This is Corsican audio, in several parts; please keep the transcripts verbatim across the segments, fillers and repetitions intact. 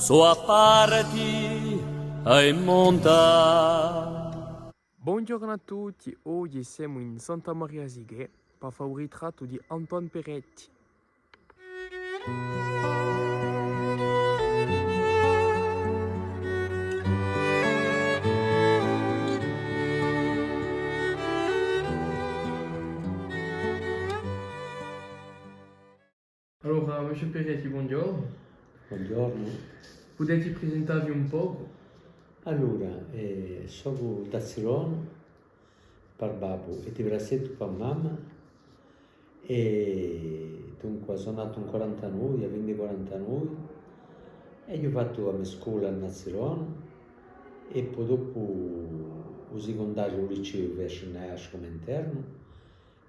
Sò à parti à monta. Bonghjornu à tutti, oghje semu in Santa Maria Sighè pà fà u ritrattu di Antoine Peretti. Allora, Monsieur Peretti, bonghjornu. Bonghjornu. Pudete presentavvi un pocu? Allora, eh, socu d'Azzironu, par babbu, è di Brassettu par mamma, è dunque sò natu in quarantanove, à vinti quarantanove, è aghju fattu a me scola in Azzironu, è po dopu u sicundariu, u liceu, feci in Aiacciu cum'è internu,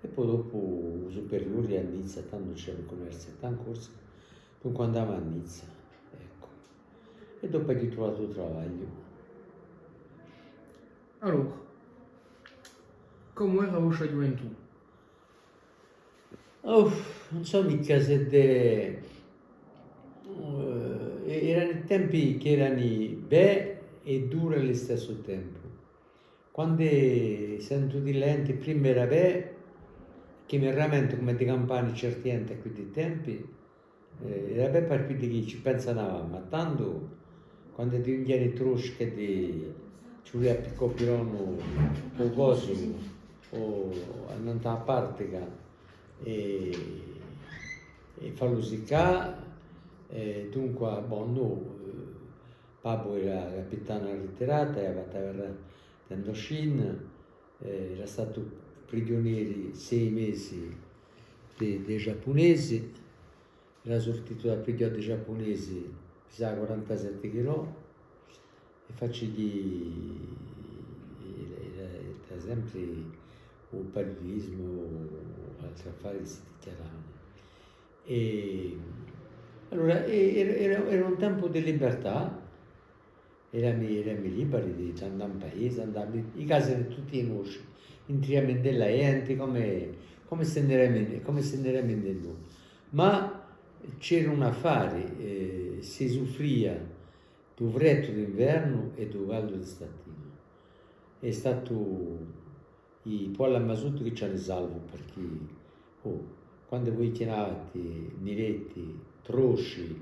è po dopu u superiuri à Nizza, tandu ùn c'era l'università in Corsica, dunque andavamu à Nizza, eccu. È dopu aghju truvatu u travagliu. Allora, comu era a vostra ghjuventù? Uff, ùn sò micca s'eddu, eh, erani tempi chì erani bè è duri à listessu tempu. Quandu sentu dì l'enti, prima era bè, chì mi ramentu cum'eddi campani certi enti à quiddi tempi, eh, era bè par quiddi chì ci pensanu avà, ma tandu, quandu ti ghjunghjiani i trosci chì ti, ci vulia à piccà u pilonu, u cosu, o annant'à a partica, è, è fallu siccà, è dunque, bon, no, eh, babbu era capitanu in ritirata, avia fattu a guerra d'Indocina, eh, era statu prigiuneri sei mesi di, di i giappunesi, era surtitu da prigiò di i giappunesi, pisava quarantasetti chilò, è facia chì era, era, era sempri u paludismu, o altri affari chì si dichjaravanu. È allora, è, era, era, era un tempu di libertà, erami, erami liberi di, d'andà in paesi, andà, i casi erani tutti i nosci, intriami ind'è a ghjenti, cum'è, cum'è s'è n'erami, cum'è s'è n'erami ind'è noi. Ma c'era un affari, eh, si suffria di u freddu d'invernu è di u caldu di statina. Hè statu i poalli à masuttu chì ci ani salvu, parchì, oh, quandu voi chjinati, niretti, trosci,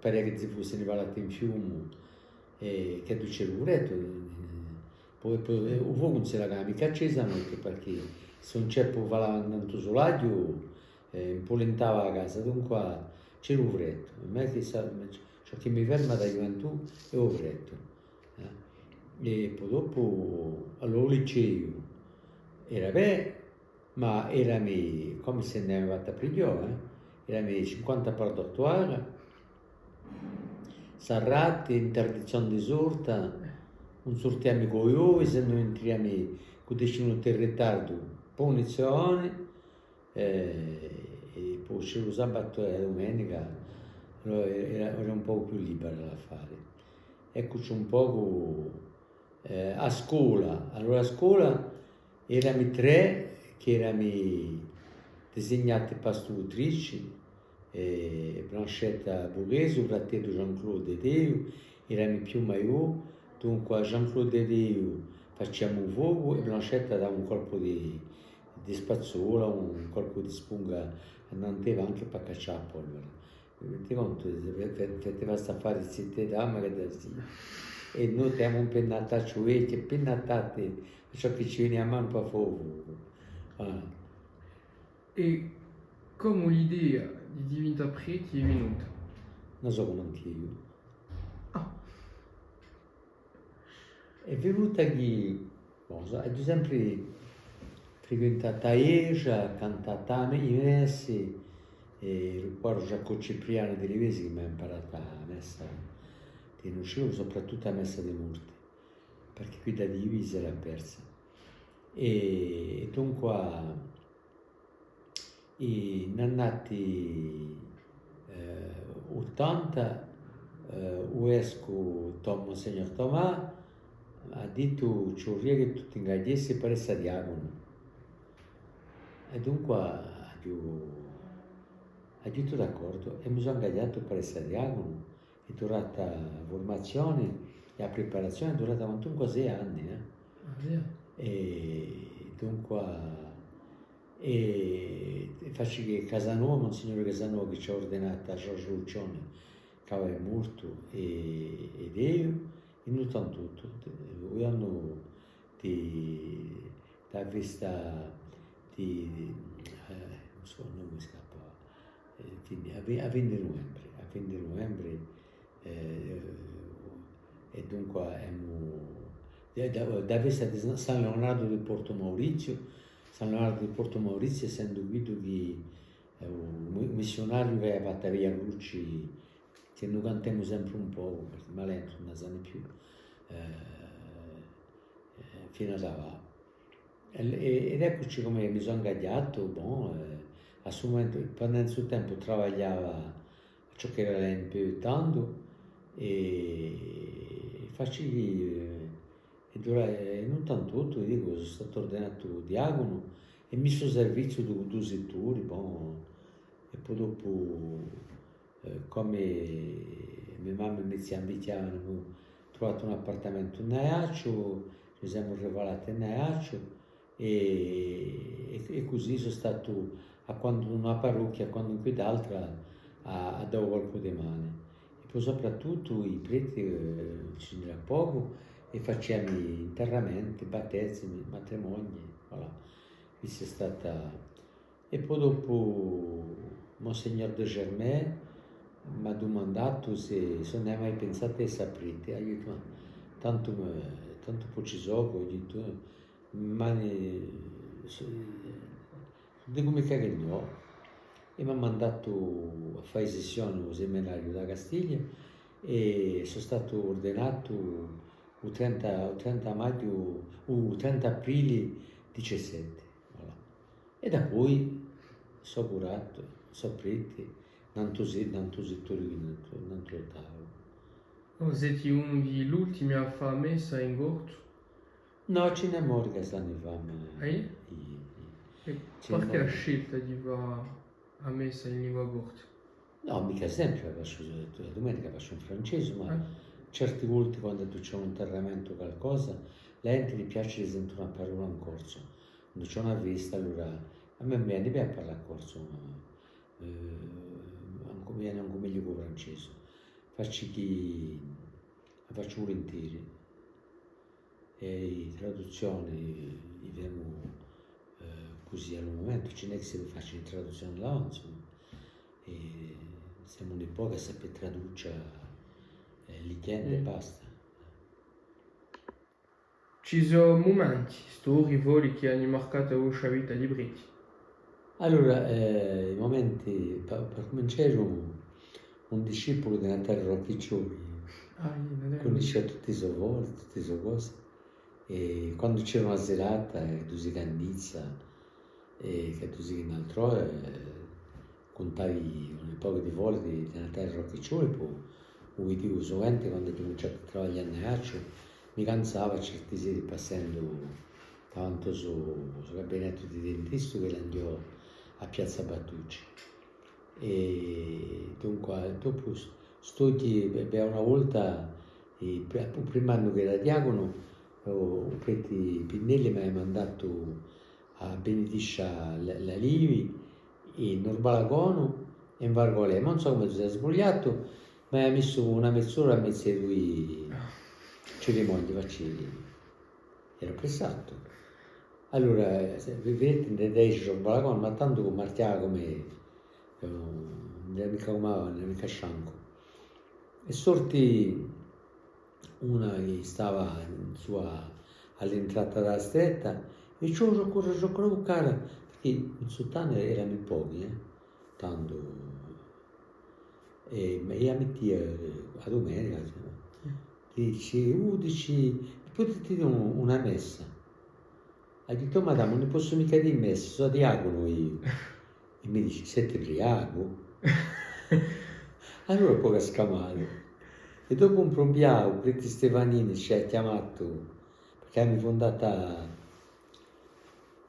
paria chì si fussi nivalati in fiumu, è chì c'era u freddu, eh, po, po, eh, u focu ùn si lacava micca accesu a notti, parchì s'è un ceppu falava in tantu sulaghju, eh, impulintava a casa, dunque c'era u freddu. Ma chì sa, ciò chì mi ferma da ghjuventù hè u freddu. Eh. È po dopu, allora, u liceu era bè, ma erami, cum'è s'è n'avia fattu à prigiò, eh, erami cinquanta par dortuariu, sarrati, interdizioni di sorta, ùn surtiami cù i ghjovani, s'è no intriami cù deci minuti di ritardu, punizioni, eh, è po c'era u sabatu è a dumenica, allora era, era un pocu più libera l'affari. Eccuci un pocu, eh, a scola. Allora, a scola erami trè, chì erami disignati past'utrici, eh, Blanchetta Borghesi, u frateddu Jean-Claude ed eiu, erami più maiò, dunque Jean-Claude ed eiu faciami u focu è Blanchetta dava un colpu di, di spazzola, un colpu di spunga annant'à a banca pà caccià a polvara. Ti contu, ti, ti, ti, ti fà sta affari zitta è dama chì ti sì. È noi t'avemu impennatacciu vechju, impennatati, ciò chì ci venia à manu pà fà u focu. Ah. È comu l'idea di diventà preti hè vinuta? Ùn sò mancu eiu. Ah. Hè vinuta chì, bon, aghju sempri frequintatu a ghjesgia, cantatu a me-, i messi, è u paru Ghjacumu Cipriani di Livesi chì m'hà imparatu a messa, chì cunniscia soprattuttu a messa di morti, parchì quidda di Livesi era persa. È, è dunqua, in l'annati, eh, ottanta, eh, u vescu Tom-, Monsignor Thomas hà dittu: ci vurria chì tù t'ingaghjessi par essa diaconu. È dunqua aghju, aghju dittu d'accordu è mi sò ingaghjatu par essa diaconu. Hè durata a furmazione è a preparazione hè durata quantunque sei anni, eh. Ah, sì. È dunque, è, è faci chì Casanova, Monsignore Casanova, chì ci hà urdinatu à Giorgio Luccione, chì avà hè mortu, è, ed eiu, in ottantottu, u ghjornu di, di a festa di, eh, ùn sò, ùn mi scappa, eh, di, à ve-, à vinti nuvembre, à vinti nuvembre, eh, è dunque emu, di, di, di a festa di San, San Leonardu di Portu Maurizziu, San Leonardu di Portu Maurizziu, essendu quiddu chì, eh, u mi-, missiunariu chì avia fattu a Via Cruci, chì no cantemu sempre un pocu, perchè malè ùn ne sanu più, eh, eh, finu à avà. È, è, ed eccuci cum'è mi sò ingagiatu, bon, eh, à stu mumentu, quandu in stu tempu travagliava à ciò ch'era l'A N P E tandu, è faci, eh, è dura-, è in ottantottu, vi dicu, sò statu urdinatu diaconu è missu à u serviziu di, di u settore, bon, è po dopu, eh, cum'è me mamma è me zia invichjavanu, emu truvatu un appartamentu in Aiacciu, ci semu rifalati in Aiacciu, è, è, è cusì sò statu, à quandu in una parrocchia, à quandu in quidd'altra, à, à dà qualchì di manu. È po soprattuttu i preti, eh, ci n'era pocu, è faciami interramenti, battesimi, matrimonii, voilà. Questa hè stata È po dopu Monsignor de Germay m'hà dumandatu s'è, s'ùn avia mai pensatu à essa prete. Aghju dettu, ma tantu, tantu po ci sò, aghju dettu, ma ne, se, dicu micca chì nò. È m'hà mandatu à fà e sessione à u seminariu di a Castiglia è sò statu urdinatu u trenta, u trenta maghju, u trenta aprile dicessette. Voilà. È dapoi sò curatu, sò prete, nantu se-, nantu settore, nantu, nantu ottavu. Vo seti unu di l'ultimi à fà a messa in corsu? Nò, ci n'hè mori chì a sanu fà, ma... Ah, iè? Iè, iè. È perchè a scelta di fà a messa in lingua corsa? Nò, micca sempre, a facciu, a dumenica a facciu in francese, ma certi volti quandu ci hè un interramentu o calcosa, a ghjente li piaci di sente una parolla in corsu. Quandu ci hè una festa, allora, à mè mi veni bè à parlà corsu, ma, eh, ancu, mi veni ancu megliu cù u francese. Facciu chì, a facciu vulinteri. È i traduzzioni, i femu, eh, cusì à u mumentu, ci n'hè chì si facenu i traduzzioni là, insomma. È semu un pocu à sapè traduce, eh, lighjendu è basta. Ci sò mumenti, storii, foli chì anu marcatu a vostra vita di preti? Allora, eh, i mumenti, pà, pà cumincià, un, un discepulu di Natale Rocchiccioli, ah, iè, Natale Rocchiccioli, cunniscia tutti i so foli, tutti i so cosi, è quandu c'era una serata, eh, ch'eddu si candizza, è ch'eddu si chì un altru, eh, cuntavi un pocu di foli di, di Natale Rocchiccioli, po u vidiu suvente quandu aghju cuminciatu à travaglià in Aiacciu, mi cansava certi seri passendu davanti à u so, u so gabinettu di dentistu chì era in ghjò à Piazza Battucci. È dunque, dopu s-, studiu, bè, bè, una volta, eh, pri-, u primu annu ch'era diaconu, u, u preti Pinnelli m'avia mandatu à benidiscia l-, l'alivi, in u balconu, è in vargolè, ma ùn sò cumu s'hè sbugliatu, m'avia missu una mez'ora à mezu à i dui cerimonii, faci, era pressatu. Allora, eh, se, vi-, videte, ùn era esce u balconu, ma tandu marchjava cum'è, eh, ùn era micca cum'è avà, ùn era micca sciancu. È sorti una chì stava in sù à, à l'intrata di a stretta, è ciò, ciò, corre, ciò, corre, cara, perchè in suttana eramu in pochi, eh, tandu, è, è a mittia, eh, a dumenica, insomma, dici, uh, dici, pudete dì un-, una messa? Aghju dittu, "Oh, madama, ùn ne possu micca dì messa, sò diaconu eiu." È mi dici, "Seti briacu?" Allora po casca mali. È dopu un prubiau, u preti Stefanini ci hà chjamatu, perchè avemu fundatu a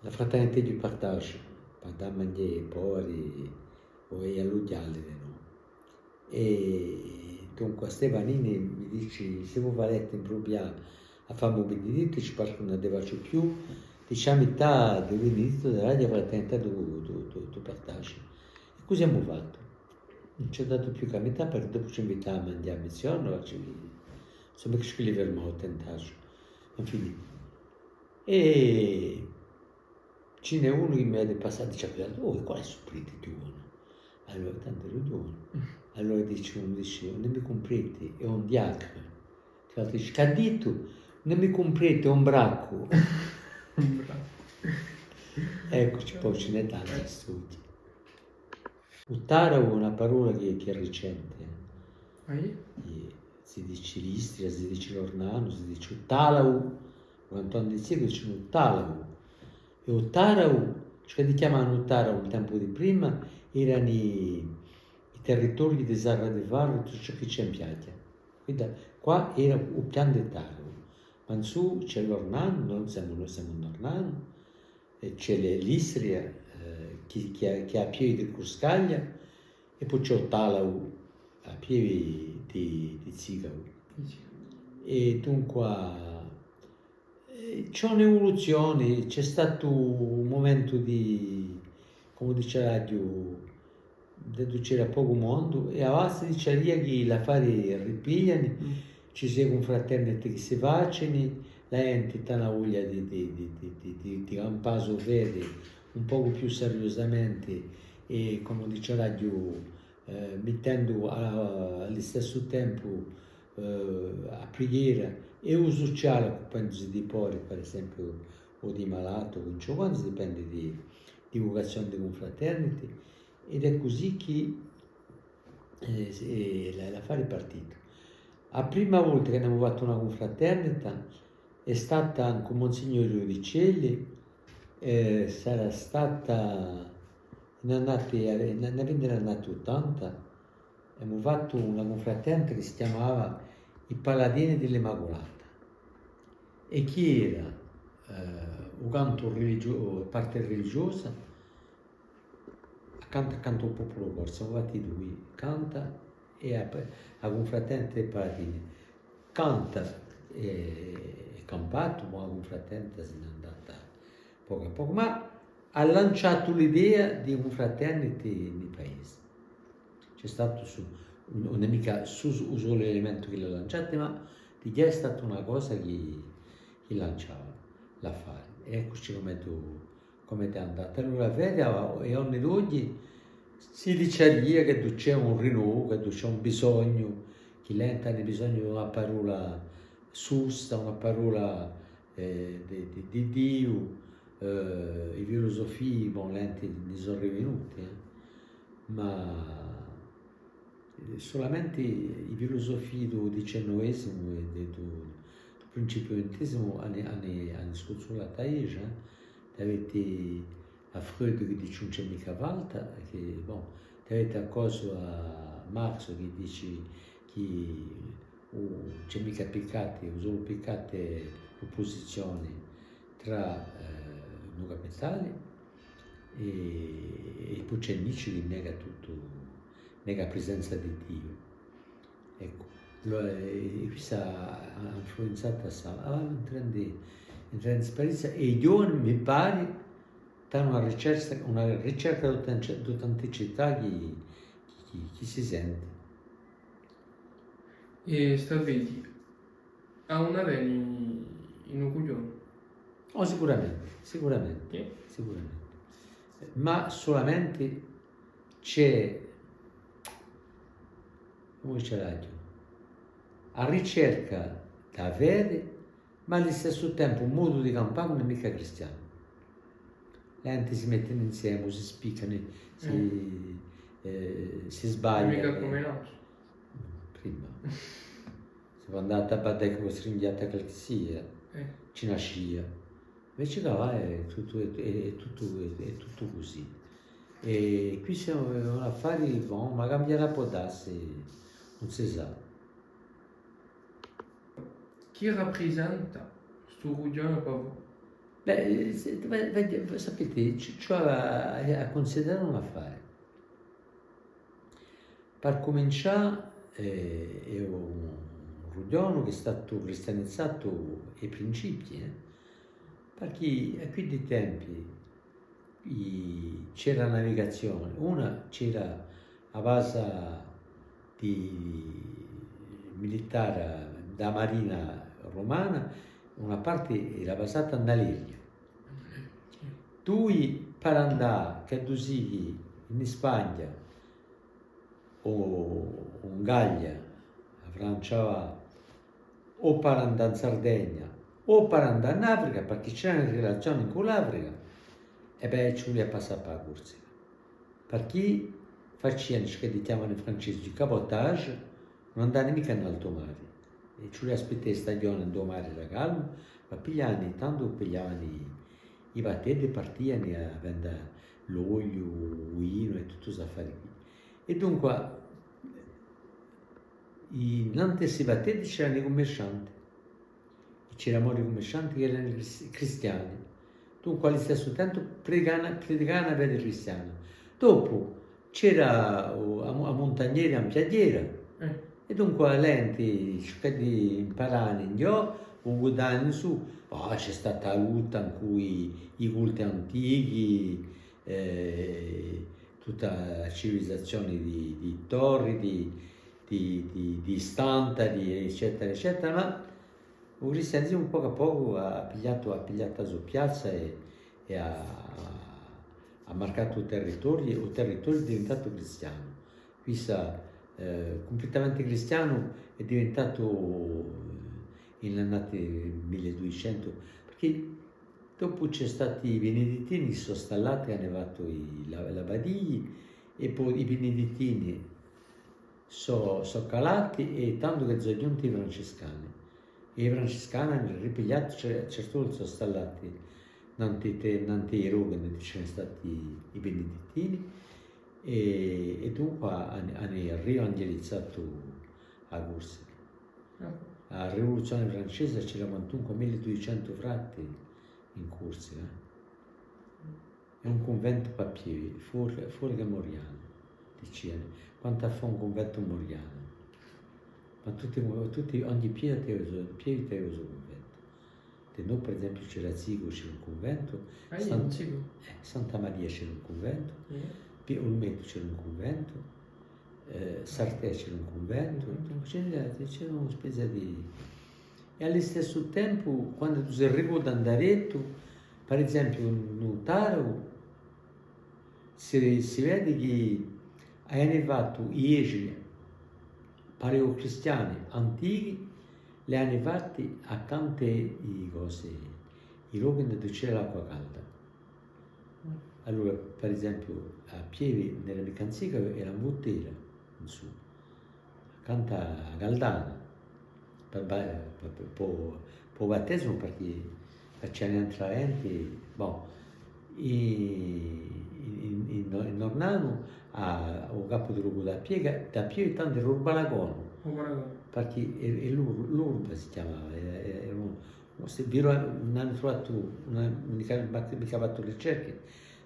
Fraternité du Partage, pà dà à manghjà à i poveri o à i allughjalli, nò? È Dunque, Stefanini mi dici, s'è vo vulete impruvià à fà u Benedittu, ci parlu, ùn ne facciu più, dici, a mità di u Benedittu di l'aghju à fà diventà di u, di u, di u, di u Partagiu. È cusì emu fattu. Ùn ci hè datu più chè a mità, perchè dopu ci invitava à manghjà à meziornu, ci, insomma, chì ci fermava u tentacciu. Infine. È ci n'hè unu chì m'hà passatu, dice à quellu: "Oh, quale hè stu prete ghjovanu?" Allora, tantu eru ghjovanu. Allora dice unu, dice: "Ùn hè micca un prete, hè un diaconu." L'altru dice: "Chì hà dittu? Ùn hè micca un prete, hè un braccu." Un braccu. Eccu, ci, po ci n'hè tanti studii. U Taravu hè una parolla chì, chì hè ricente, eh. Ah, iè? Iè, si dici l'Istria, si dici l'Ornanu, si dici u Talavu, u cantone di Ziecu dicenu u Talavu. È u Taravu, ciò chì chjamavanu u Taravu in tempu di prima, erani i, i territorii di Sarra di Farru, tuttu ciò chì ci hè in piaghja. Quindi, quà era u pianu di Taravu. Ma in sù ci hè l'Ornanu, noi semu, noi semu in Ornanu, è ci hè l'Istria, eh, chì, chì hè, chì hè à pedi di Cruscaglia, è po ci hè u Talavu à pedi di, di Zicavu. Di Zicavu. È dunqua, eh, ci hè un'evoluzioni, ci hè statu un mumentu di, cumu diceraghju, induve c'era pocu mondu, è avà si diciaria chì l'affari ripigliani, ci sò cunfraterniti chì si facini, a ghjenti t'hà una voglia di, di, di campà a so fedi un pocu più sariusamenti è, cumu diceraghju, eh, mittendu à, à listessu tempu, eh, a prighera è u suciali, occupendisi di pori, per esempiu, o di malati, o di ghjovani, dipendi di, di vucazioni di cunfraterniti. Ed hè cusì chì, eh, s-, eh, l-, l'affari hè partitu. A prima volta chì n'emu fattu una cunfraternita hè stata incù Monsignori Udicelli, eh, sarà stata in annati, in, in a fine di l'annati ottanta, emu fattu una cunfraternita chì si chjamava i Paladini di l'Immaculata, è chì era, eh, u cantu religio-, parte religiosa, Canta, canta u populu corsu, emu fattu dui, canta è a, a cunfraternita di Paladini. Canta è, è campatu, ma a cunfraternita si n'hè andata pocu à pocu, ma hà lanciatu l'idea di cunfraterniti in i paesi. Ci hè statu su, ùn, ùn hè micca su, u solu elementu chì l'hà lanciatu, ma dighjà hè stata una cosa chì, chì lanciava l'affari. È eccuci cum'eddu cum'eddu hè andatu. Allora, vedi, à, à i ghjorni d'oghji si diciaria chì ci hè un rinnovu, chì ci hè un bisognu, chì a ghjenti ani bisognu d'una parolla ghjusta, una parolla, eh, di, di, di Diu, eh, i filusufii, bon, a ghjenti ni sò rivinuti, eh. Ma Eh, sulamenti i filusufii di u dicennovesimu è di, di u, di u principiu vintesimu ani, ani, ani scuzzulatu a ghjesgia, eh. T'aveti à Freud chì dici ùn ci hè micca falta, chì, bon, t'aveti à cosu, à Marx chì dici chì ùn ci hè micca piccati, u solu piccatu hè l'uppusizioni trà, eh, u capitali è, è po ci hè Nietzsche chì nega tuttu, nega a prisenza di Diu. Eccu, allora, eh, quissa hà, hà influenzatu assai. Allora, in trenta, in trenta sperienza, è i ghjovani, mi pari, t'ani una ricerca, una ricerca d'autentici-, d'autenticità chì, chì, chì, chì si senti. È sta vedi, hà un avveni in u cuglioni? Oh, sicuramenti, sicuramenti, sicuramenti. Ma sulamenti ci hè, cumu diceraghju, a ricerca di a fedi, ma à listessu tempu un modu di campà chì ùn hè micca cristianu. A ghjenti si mettini insemi, si spiccani, si, eh, si sbagliani. Micca cum'è nostu. Prima. Si andava à battà cù a stringhjata chì sia, ci nascia. Inveci chì avà hè tuttu, hè, hè tuttu, hè, hè tuttu cusì. È quissu hè un, un affari, bon, ma cambierà, pò dassi, ùn si sà. Chì raprisenta stu cuglioni pà voi? Bè, eh, se, bè, bè, sapeti, ci, ci hè à, à cunsiderà un affari. Par cumincià, eh, hè un rughjonu chì hè statu cristianizatu à i principii, eh, perchè à quiddi tempi i-, c'era a navigazione, una c'era a basa di militare di a marina rumana, una parte era basata in Aleria. Tù, per andà, chì tù sighi in Spagna, o, o in Gallia, a Francia và, o per andà in Sardegna, o per andà in Africa, perchè c'eranu relazioni cù l'Africa, è bè, ci vulia à passà per a Corsica. Perchè facianu ciò chì chjamanu i Francesi du cabotage, ùn andanu micca in altu mare. È ci vulia à aspittà e stagione induve u mare era calmu, ma pigliavanu, tandu pigliavanu i, i batteddi è partianu à vende l'oliu, u vinu è tuttu st'affari quì. È dunque, in, nantu à sti batteddi c'eranu i cummercianti. È c'eranu i cummercianti chì eranu cris-, cristiani. Dunque, à listessu tempu, predicavanu, predicavanu a fede cristiana. Dopu, c'era, uh, a mu-, a muntagnera è a piaghjera. Eh. È dunque a ghjenti circava d'imparà in ghjò, u guadagnanu sù. Ah, ci hè stata a lotta incù i, i culti antichi, eh, tutta a civilizazione di, di Torri, di, di, di, di Stantali, eccetera, eccetera, ma u cristianisimu pocu à pocu hà pigliatu, hà pigliatu a so piazza è, è hà, hà marcatu u territoriu, u territoriu hè diventatu cristianu. Quissa, eh, cumplettamenti cristianu hè diventatu, eh, in l'annati mille è duiecentu, perchè dopu ci hè stati i Benedettini chì sò stallati, anu fattu i, la, l'abbadii, è po i Benedettini sò, sò calati è tandu chì sò ghjunti i Franciscani. È i Franciscani anu ripigliatu, ce-, certi volti sò stallati nantu à, nantu à i lochi induve ci sò stati i Benedettini è, è dunque anu, anu rivangelizatu a Corsica. Ah. A rivoluzione francese c'era quantunque mille è duiecentu frati in Corsica, eh. Hè un cunventu pà pievi, fora, fora chè Moriani, dicianu, quantu à fà un cunventu in Moriani. Ma tutti, tutti, ogni pievi t'avia u so, pievi t'avia u so cunventu. Di noi, per esempiu, c'era Zicu, c'era un cunventu, ah, San-, Zicu. Eh, Santa Maria c'era un cunventu, eh. Pi-, Olmetu c'era un cunventu, eh, Sartè c'era un cunventu, dunque c'era, c'era una spezia di, è à listessu tempu, quandu tù sì ricordu in daretu, per esempiu, in u Taru, si, si vedi chì anu fattu i ghjesgi paleocristiani antichi, li anu fatti accantu à i cosi, i lochi induve c'era l'acqua calda. Allora, per esempiu, à Pievi, ùn era micca in Zicu, era in Vuttera, insomma, accantu à a Caldana, per ba-, per, per, pà u, pà u battesimu, perchè facianu entre a ghjenti, bon, in, in, in, in Ornanu, à, u capu di locu da Pievi, da Pievi tandu era u Balaconu. U Balaconu. Perchè hè, hè l'ur-, l'urba si chjamava, hè, hè, hè un, Ùn sò, vero, ùn anu truvatu, ùn anu micca, micca fattu ricerchi,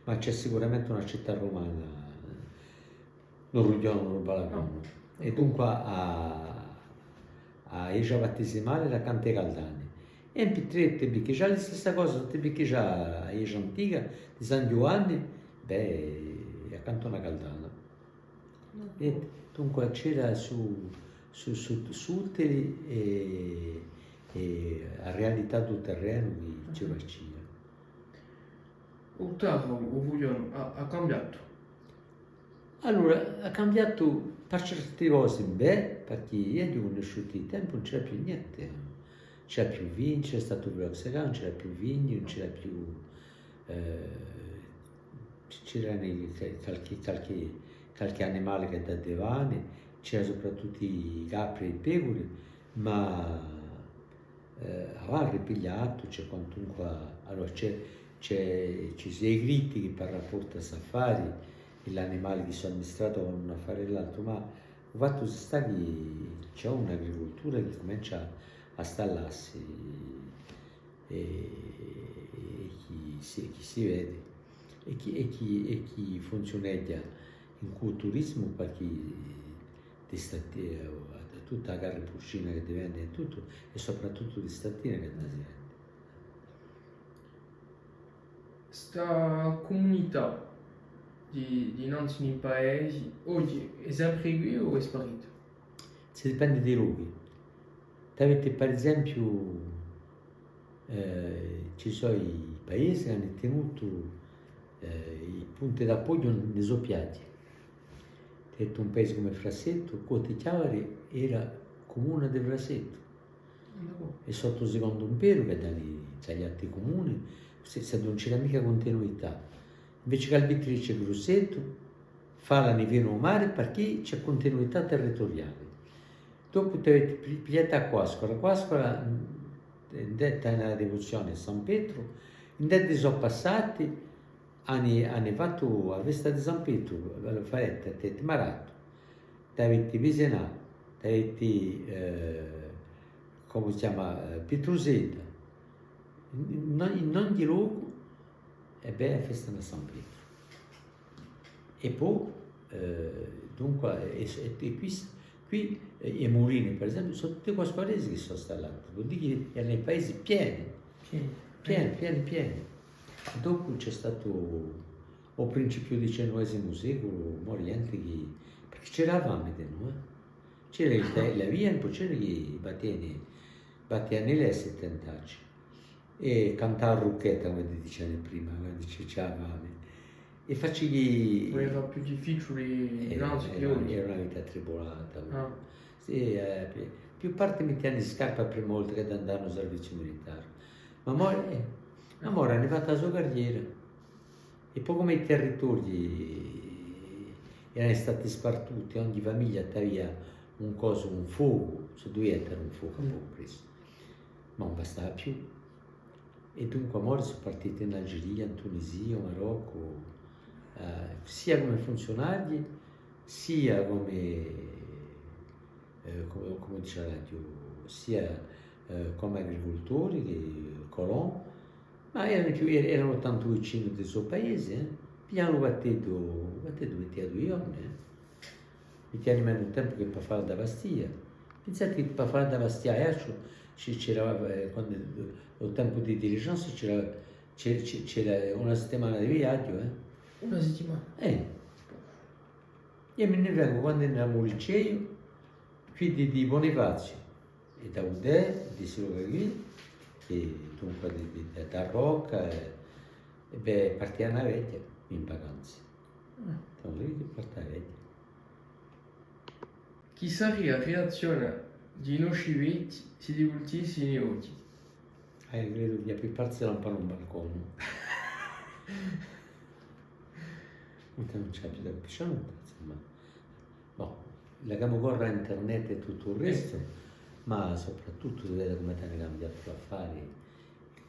ma ci hè sicuramente una cità rumana, eh, in u rughjonu di u Balaconu. Ah. È dunque a, a ghjesgia battisimale era accantu à i Caldani. È in Pitretta, perchè ghjè a listessa cosa, perchè ghjè a ghjesgia antica di San Ghjuvanni, bè, hè accantu à una caldana. È dunque c'era su, su, su, suttili è, è a realità di u terrenu chì ci facia. U Taru, u Vuglionu, hà, hà cambiatu? Allora, hà cambiatu per certi cosi, bè, perchè eiu aghju cunnisciutu u tempu, ùn c'era più nienti, eh. Ùn c'era più vigna, c'era statu u Floxeca, ùn c'era più vigna, ùn c'era più, eh, Ci, c'eranu i, ca-, calchì, calchì, calchì animali chì dà di pani, c'era soprattuttu i capri è i pecuri, ma, eh, avà hà ripigliatu, ci hè quantunque, allora ci hè, ci hè, ci sò i critichi per raportu à st'affari, è l'animali chì sò amministrati da un affari à l'altru, ma u fattu si stà chì ci hè un'agricultura chì cumencia à stallassi. È, è chì si, chì si vedi, è chì, è chì, è chì funziuneghja incù u turisimu, perchè di statina, eh, tutta a carni purcina chì ti vende è tuttu, è soprattuttu di statina chì ùn si vende. Sta cumunità di, di nanzu in i paesi, oghje hè sempre quì o hè sparita? Si dipende di i lochi. T'aviti, per esempiu, eh, ci sò i paesi chì anu tenutu, eh, i punti d'appoghju in i so piaghji. T'aghju dettu un paese cum'è Frassettu, Cotta Chjavari era cumuna di Frassettu. È sottu u sicondu imperu chì anu tagliatu i cumuni, s'è, s'è ùn c'era micca cuntinuità. Invece chì Albitrice è Grussettu, falani vicinu à u mari, parchì ci hè cuntinuità territuriali. Dopu t'aviti pi-, pigliatu à Quascora. Quascora, mm, hè detta in a divuzione à San Petru, ind'è di so passati, ani, ani fattu a festa di San Petru, a festa di Maratu. T'aviti Pisenà, t'aviti, eh, cumu si chjama, eh, Pitrusetta. In, in, in ogni locu, è bè, a festa di San Petru. È po, eh, dunque, è, è, è quì, quì, eh, i Murini, per esempiu, sò tutti quasquaresi chì sò stallati, vole dì chì eranu i paesi pieni, pieni, pieni, pieni. Dopu ci hè statu, à u principiu di u diciannovesimu seculu, mori ghjenti chì, parchì c'era a fami dinù, eh. C'era i, i laviani, po c'era chì battiani, battiani i lesti tant'è. È cantà a rucchetta, cum'è diciani prima, quandu ci, ci hè a fami. È faci chì... Era più difficiuli, eh, innanzi chè oghje. Era una vita tribulata. Ah. Sì, eh, pi-, più parte mittiani scarpi a prima volta chì andavani à u serviziu militare. Ma mori, eh, ma mori ani fattu a so carriera. È po cum'è i territorii erani stati spartuti, ogni famiglia t'avia un cosu, un focu, ci duvia esse un focu à pocu pressu. Ma ùn bastava più. È dunque mori sò partiti in Algeria, in Tunisia, in Maroccu, eh, sia cum'è funziunarii, sia cum'è, eh, cum'è, cum'è dice a radio, sia, eh, cum'è agricultori chè colon, ma erani più, er-, erani tantu vicini di u so paesi, eh. Pigliavani u batteddu, u batteddu mettia dui ghjorni, eh. Mittiani menu tempu chè pà fà da Bastia. Pinsati chì pà fà da Bastia à Aiacciu ci, c'era, eh, quandu, à u tempu di i diligence c'era, c'è-, c'è-, c'era una settimana di viaghju, eh. Una settimana? Eh. Eiu mi ne vengu quandu eramu à u liceu, quì di, di Bunifaziu, è da Udè, di sti lochi quì, è dunque di, di, da, da Rocca, è, è bè, partia à a vechja, in vacanza. Ah. Dunque, chì partia à a vechja. Chì saria a reazzione di i nosci vechji s'iddi vultissi in i oghji? Ah, eiu credu chì a più parte si lampanu un balconu. Ùn ci hè più da piscià, insomma. Bon, lacamu corra internet è tuttu u restu, ma soprattuttu si vede cum'è t'ani cambiatu l'affari,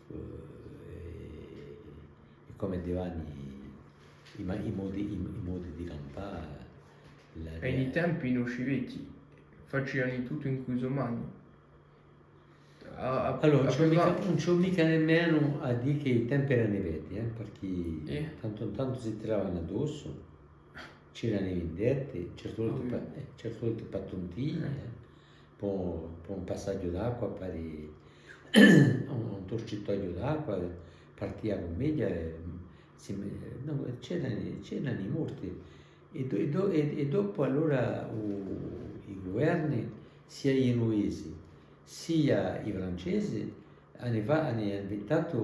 eh, è, è cum'è divani i ma-, i modi, i, i modi di campà, la... È in i tempi i nosci vechji faciani tuttu incù i so mani. A, a, allora, a ùn ci hè micca, ùn ci hè micca nemmenu à dì chì i tempi erani beddi, eh, parchì tantu in tantu si tiravani addossu, c'erani i vindetti, certe volte pa-, eh, certe volte pà tuntii, eh, pà, pà un passaghju d'acqua, pari un, un turcitoghju d'acqua, partia a cummedia, eh, si me-, nò, c'erani, c'erani i morti. È do-, è do-, è, è dopu allora u, i guverni, sia i ghjenuvesi, sia i francesi, ani fa-, ani inventatu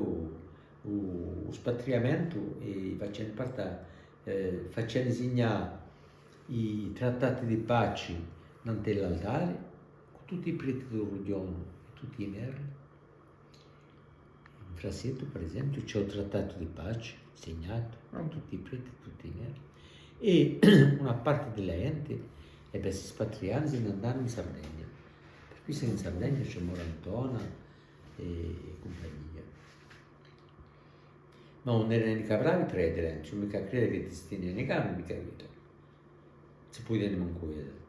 u, u spatriamentu è faciani parta-, eh, faciani signà i trattati di paci nantu à l'altari, cù tutti i preti di u rughjonu è tutti i merri. In Frassettu, per esempiu, ci hè u trattatu di paci, signatu, tutti i preti, tutti i merri. È una parte di a ghjenti, è bè, si spatrianu, si n'andanu in Sardegna. Per quissa in Sardegna ci hè Morantona è, è cumpagnia. Ma ùn erani micca bravi trà di elli, ùn ci hè micca à creda chì distini di carni, micca vita. Si pudia mancu veda.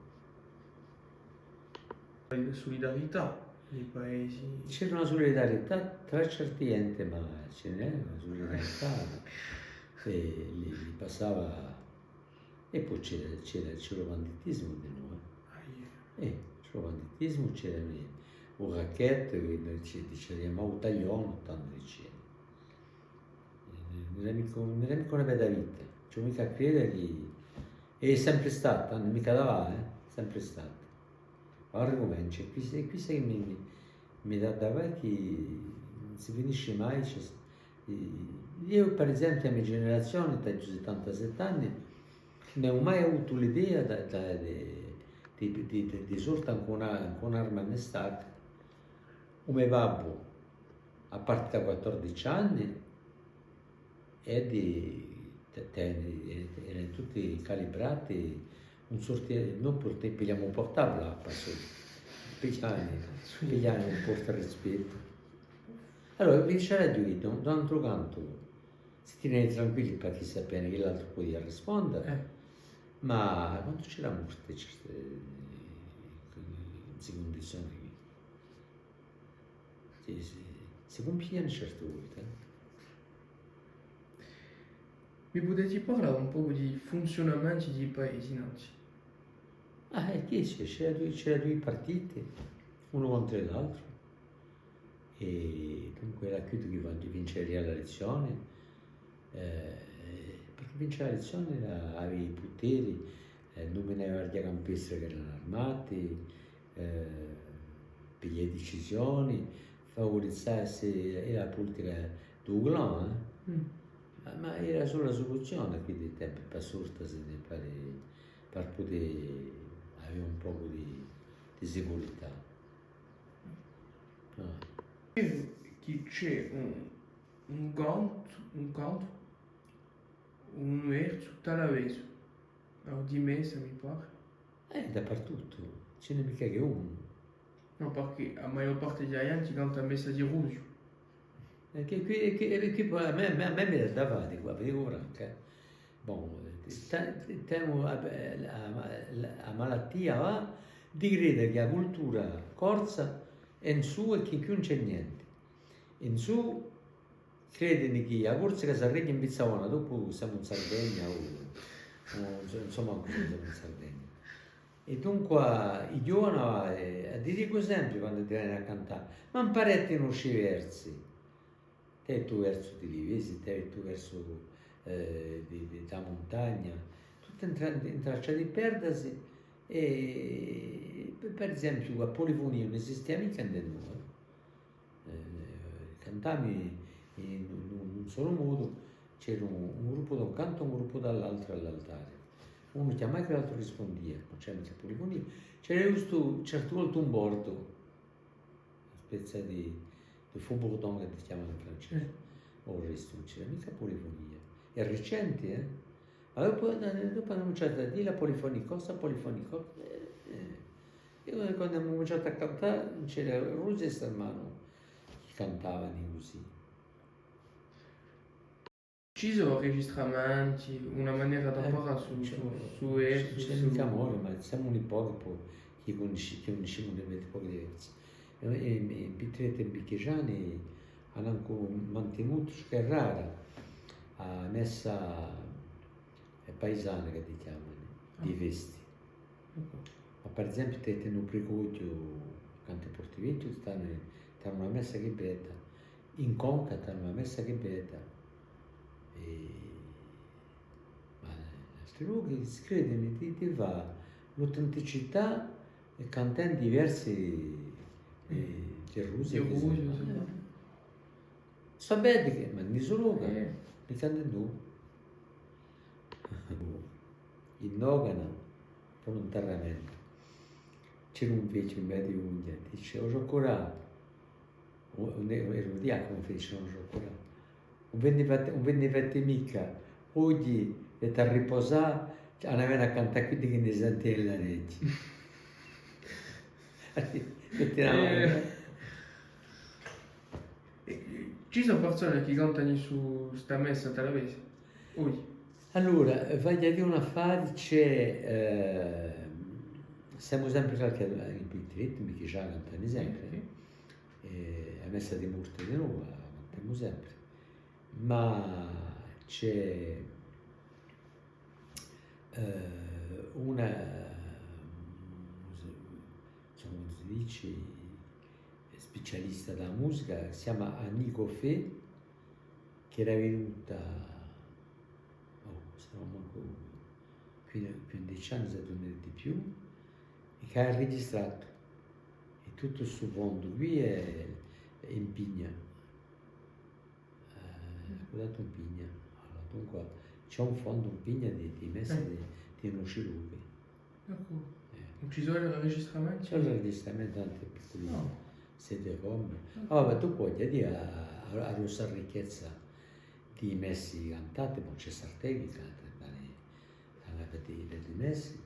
Sulidarità in i paesi. C'era una sulidarità trà certi ghjenti, ma ci n'hè una sulidarità, eh, li, li passava, è po c'era, c'era, c'era u banditisimu dinù, eh. Eh, ci vole u banditisimu, c'era u racket, chì noi ci, ci chjamavamu u taglione, tandu dicemu. Eh, ùn era micca, ùn era micca una bella vita. Ci vole micca à creda chì hè sempre stata, eh, ùn hè micca da avà, eh, sempre stata. Ora cumencia, è quessa, è quessa chì mi, mi, mi dà da fà chì ùn si finisce mai, ci s-, eh, eiu, per esempiu, a me generazione, t'aghju settantasette anni, ùn aghju mai avutu l'idea da, da, di, di, di, di, di sorta cù una, cù un'arma in stacca. U me babbu, à parte da quattordici anni, è di, te-, te-, è, è tutti calibrati, ùn sorti-, noi purtemu, pigliamu un portable à passu, pigliamu, pigliamu un portarispettu. Allora, vi diceraghju, da un, da un altru cantu, si tenenu tranquilli, perchè sapenu chì l'altru pudia risponde, eh, ma quandu c'era morte, certe, in sti cundizioni quì, si, si, si cumpienu certe volte, eh. Mi pudeti parlà un pocu di funziunamentu di i paesi nanzi? Ah, è chì c'era, c'era dui, c'era dui partiti, unu contru l'altru. È dunque era chì vinceria l'elezzione, eh, perchè vincia l'elezzione era, avia i puteri, eh, numinava i guardia campestre chì eranu armati, eh, piglia e dicisioni, favurizassi, era a pulitica di u clan, eh. Mm. Ma, ma era a sola suluzione à quiddi tempi, per surtasi, per, per pudè avè un pocu di, di sicurità. Ah. Credu chì ci hè un, un cantu, un cantu, un versu talavesu, o di Messa, mi pare. Eh, dapertuttu, ci n'hè micca chè unu. Nò, perchè a maiò parte di a ghjente canta a messa di Rusiu. È chì, chì, chì, è chì poi à mè, à mè, à mè mi dà da fà, dicu, vi dicu francu, eh. Bon, eh, te-, temu a, a, a, a malatia, và, di crede chì a cultura corsa hè in sù è chì quì ùn ci hè nienti. In sù credenu chì a Corsica s'arreghja in Vizzavona, dopu semu in Sardegna, o, o, insomma, ùn semu in Sardegna. È dunqua, i ghjovani, eh, a ti dicu sempri quandu ti veni à cantà, ma ampareti i nosci versi. T'hai u to versu di Livesi, t'hai u to versu, eh, di, di, di a muntagna, tuttu in tra-, in traccia di perdasi, è, per, per esempiu, a polifonia ùn esistia micca ind'è noi. Eh, cantavamu in, in, in un solu modu, c'era un, un gruppu da un cantu è un gruppu da l'altru à l'altari. Unu chjamava è l'altru rispundia, ùn c'era micca polifonia. C'era ghjustu certe volte un bordu, una spezia di, di faux-bourdon chì si chjama in francese. Eh. Ma u restu ùn c'era micca polifonia. Hè ricenti, eh? Ma dopu, eh, dopu anu cuminciatu à dì la polifonie corse, la polifonie corse, eh, eh. È quandu, quandu anu cuminciatu à cantà, c'era Rusiu è Sermanu chì cantavanu cusì. Ci sò registramenti, una manera d'amparà, eh, sù, sù, sù, eh, sù, sù, sù, ma semu uni pochi po chì cunnisci-, chì cunniscimu di pochi diversi. È, è, è Pitretta è Bicchigiani anu ancu mantinutu, ciò chì hè raru, a messa paisana chì ti chjamanu, di festi. Eccu. Ma per esempiu, t'hai u Pricoghju, cantu à Portivechju, t'anu, t'anu una messa chì hè bedda, in Conca t'anu una messa chì hè bedda. È, ma in altri lochi si credenu di, di fà l'autenticità è cantendu i versi, eh, di Rusiu, di Rusiu, sì. Sò beddi chì, ma in issu locu, eh, mi cantu ind'è noi. In Nogana, vuluntariamenti, c'era un vechju in via di Ugna, dice, o sgiò curatu, u, u, era u diaconu, dice, o sgiò curatu. Ùn vi ni fate, ùn vi ni fate micca, oghji avete à ripusà, anu à vene à cantà quiddi chì ni sentenu l'arechji. Metti una manu. Eh. Eh, ci sò persone chì cantanu sta messa talavesu? Oghji. Allora, vogliu dì un affare, ci hè, eh, semu sempri qualchì, in Pitretta, micca ci cantanu sempri, eh. Sì. Eh, a messa di morte di noi, a cantemu sempri. Ma ci hè, eh, una, Dice, specialista di musica, si chjama Annie Goffet, chì era venuta, oh, sarà mancu quin-, quindeci anni, s'è ùn hè di più, è chì hà registratu. È tuttu stu fondu quì hè, hè in pigna. Eh, eccu, dato in pigna. Allora, dunque, ci hè un fondu in pigna di, di messi di, di Noci Luchi. D'accordu. Eh. Ci sò i registramenti? Ci sò i registramenti, tanti picculi CD-ROM. Ah, vabbè, tù poi dì a, a, a grossa ricchezza di messi cantati, ma ci hè Sartè chì canta, tani, tani di, di messi.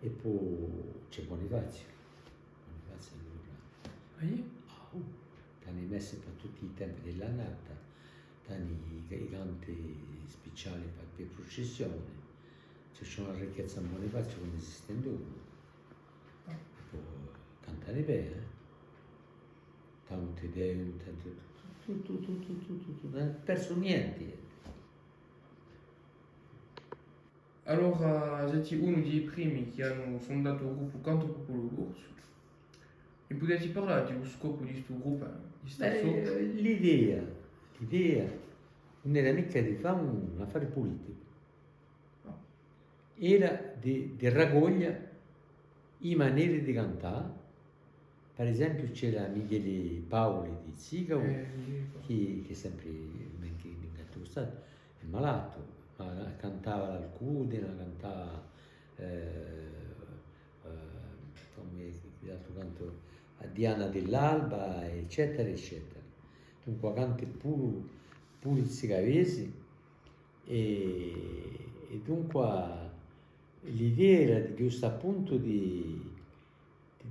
È po ci hè Bonifaziu. Bonifaziu allora. Ah, iè? Ah, uh, tani messi per tutti i tempi di l'annata, tani i, i canti speciali per, per prucissioni. Ci hè una ricchezza in Bonifaziu chì ùn esiste induv'è. È po cantani bè, eh? Tanti Deum, tanti, tuttu, tuttu, tuttu, tuttu, ùn hà persu nienti. Allora, seti unu di i primi chì anu fundatu u gruppu Cantu Populu Corsu. Mi pudeti parlà di u scopu di stu gruppu, eh, di sta... Bè, associu? Eh, l'idea, l'idea ùn era micca di fà un affare puliticu. Nò. Era di, di racoglia i maneri di cantà. Per esempiu, c'era Micheli Paoli di Zicavu, eh, chì, chì hè sempri in, in, in stu statu, hè malatu, ma cantava l'Alcudina, cantava, eh, eh, cumu hè, chì altru cantu, a Diana dell'Alba, eccetera, eccetera. Dunque, canti puru, puru zicavesi, è, è dunque l'idea era di, ghjustu appuntu, di,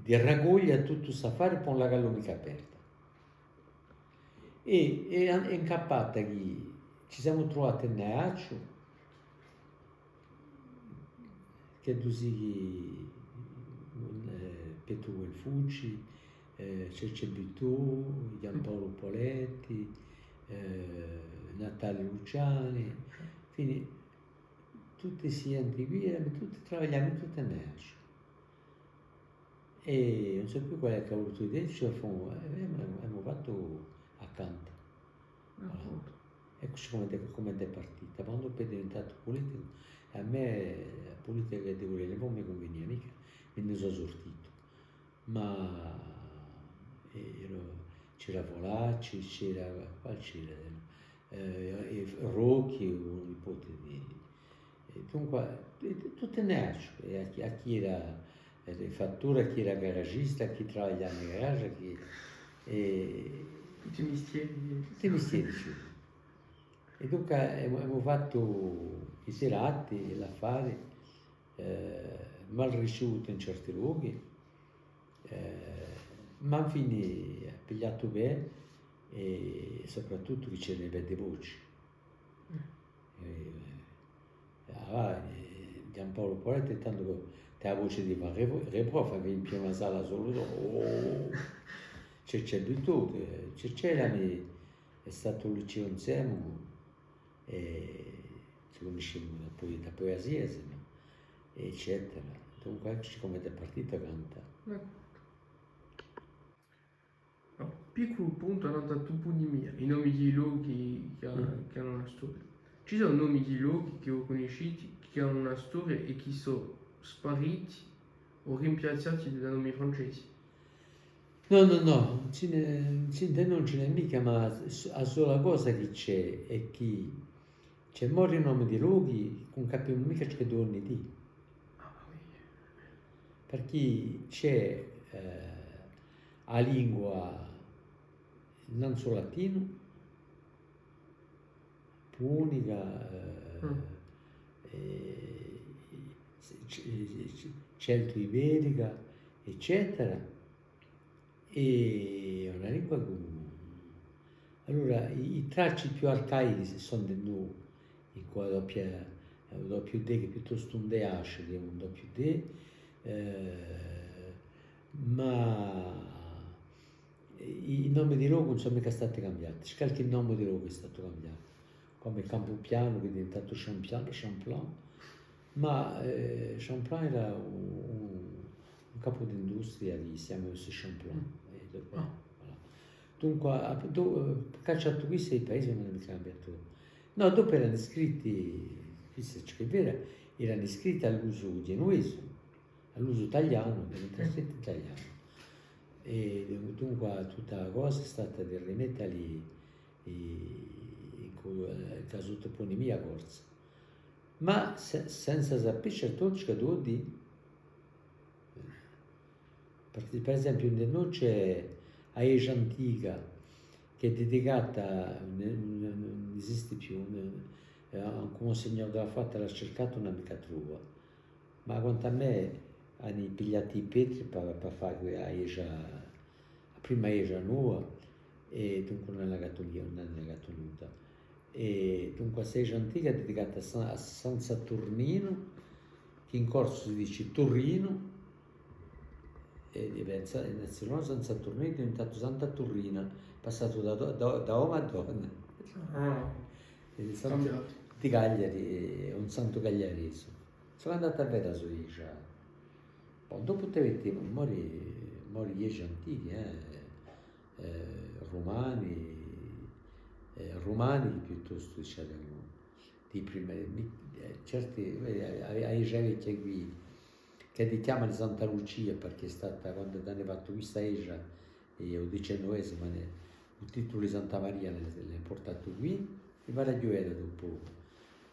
di racoglia tuttu st'affari, pò ùn lacallu micca aperta. È, è, hè incappata chì ci semu truvati in Aiacciu, chì tù sì, eh, Petru Guelfucci, eh, Cecce Butò, Ghjuvan Paulu Poletti, eh, Natale Luciani, infine, tutti sti ghjenti quì, eramu tutti, travagliamu tutti in Aiacciu. È ùn sò più quale hè chì hà vulsutu dì, ci hè, eh, emu, emu fattu a Canta. D'accordu. Eccu cum'è, cum'è hè partita. Quandu po hè diventatu puliticu, à mè a pulitica chì dicu, ùn mi cunvenia micca, mi ne sò surtitu. Ma, eh, c'era Folacci, c'era, quale c'era? Eh, è Rocchi, u nipote di, è dunque, è, è tutti in Aiacciu, è à chì, à chì era, eh, fattore, à chì era garagista, à chì travagliava in garage, à chì, è tutti i mistieri. Tutti i mistieri, sì. È dunque emu, emu fattu i serati, l'affari, eh, mal ricevuti in certi lochi, eh, ma infine hà pigliatu bè, è soprattuttu chì c'eranu e bedde voci. Eh, ah, eh, Ghjuvan Paulu Poletti, tandu chì hà a voci di fà Re-, Reprof, chì in piena sala solu, oh, Cecce Butò, eh, Cecce, eh, hè statu à u liceu inseme, è ci cunniscimu da po-, da puesia, sì, nò? Eccetera. Dunque, eccu cum'è hè partita a Canta. D'accordu. Nò, picculu puntu annantu à a tupunimia, i nomi di i lochi chì, chì anu una storia. Ci sò nomi di lochi chì vo cunnisciti, chì anu una storia è chì sò spariti o rimpiazzati da nomi francesi? Nò, nò, nò, ùn ci n'hè, ùn ci n'hè, ùn ci n'hè micca, ma s-, a sola cosa chì ci hè hè chì ci hè mori nomi di lochi chì ùn capimu micca ciò chì voli dì. Perchè ci hè, eh, a lingua nanzu latinu, punica, eh, eh, ce-, ce-, celto-iberica, eccetera. Hè una lingua cumuni. Allora, i, i tracci più arcaichi sò ind'è noi, incù a doppia, u doppio D, chì hè piuttostu un D H chè un doppio D, eh, ma i, i nomi di lochi ùn sò micca stati cambiati. Qualchì nomu di locu hè statu cambiatu, cum'è Campupianu, chì hè diventatu Champion, Champlain, ma, eh, Champlain era un, un, un capu d'industria chì si chjama Monsieur Champlain. È dopu, voilà. Dunque, à, do-, eh, cacciatu quì, i paesi ùn anu micca cambiatu. Nò, dopu eranu scritti, questu hè ciò chì hè veru, eranu scritti à l'usu genuvesu, à l'usu talianu, eranu scritti in talianu. È dunque tutta a cosa hè stata di rimette à li, i, in cu-, eh, in a so toponimia corsa. Ma se-, senza sapè certu ciò ch'ellu vole dì, per, per esempiu, ind'è noi ci hè a ghjesgia antica, chì hè dedicata, ùn, ùn, ùn esisti più, ùn, eh, ancu Monsignor Della Fatta l'hà circata, ùn l'hà micca truvata. Ma quant'à mè, anu pigliatu i petri pà, pà fà quì a ghjesgia, a prima ghjesgia nova, è dunque ùn l'anu micca tenu-, ùn l'anu micca tenuta. È dunque, a ghjesgia antica hè dedicata à San, à San Saturninu, chì in corsu si dici Turrinu, è, è pensa, in San Saturninu hè diventatu Santa Turrina, passatu da, da, da omu à donna. Ah. È Santu, cambiatu. Di Cagliari, hè un santu cagliaresu. Sò andatu à veda a so ghjesgia. Bon, dopu ti vedi, mori, mori ghjesgi antichi, eh, eh, rumani, eh, rumani piuttostu, dicemu, di prima, mi-, eh, certi, eh, a, a ghjesgia vechja quì, chì li chjamanu Santa Lucia, perchè hè stata, quandu anu fattu questa ghjesgia, è u dicennovesimu, ne-, u titulu di Santa Maria l'anu, l'anu purtatu quì, è v'aghju da veda dopu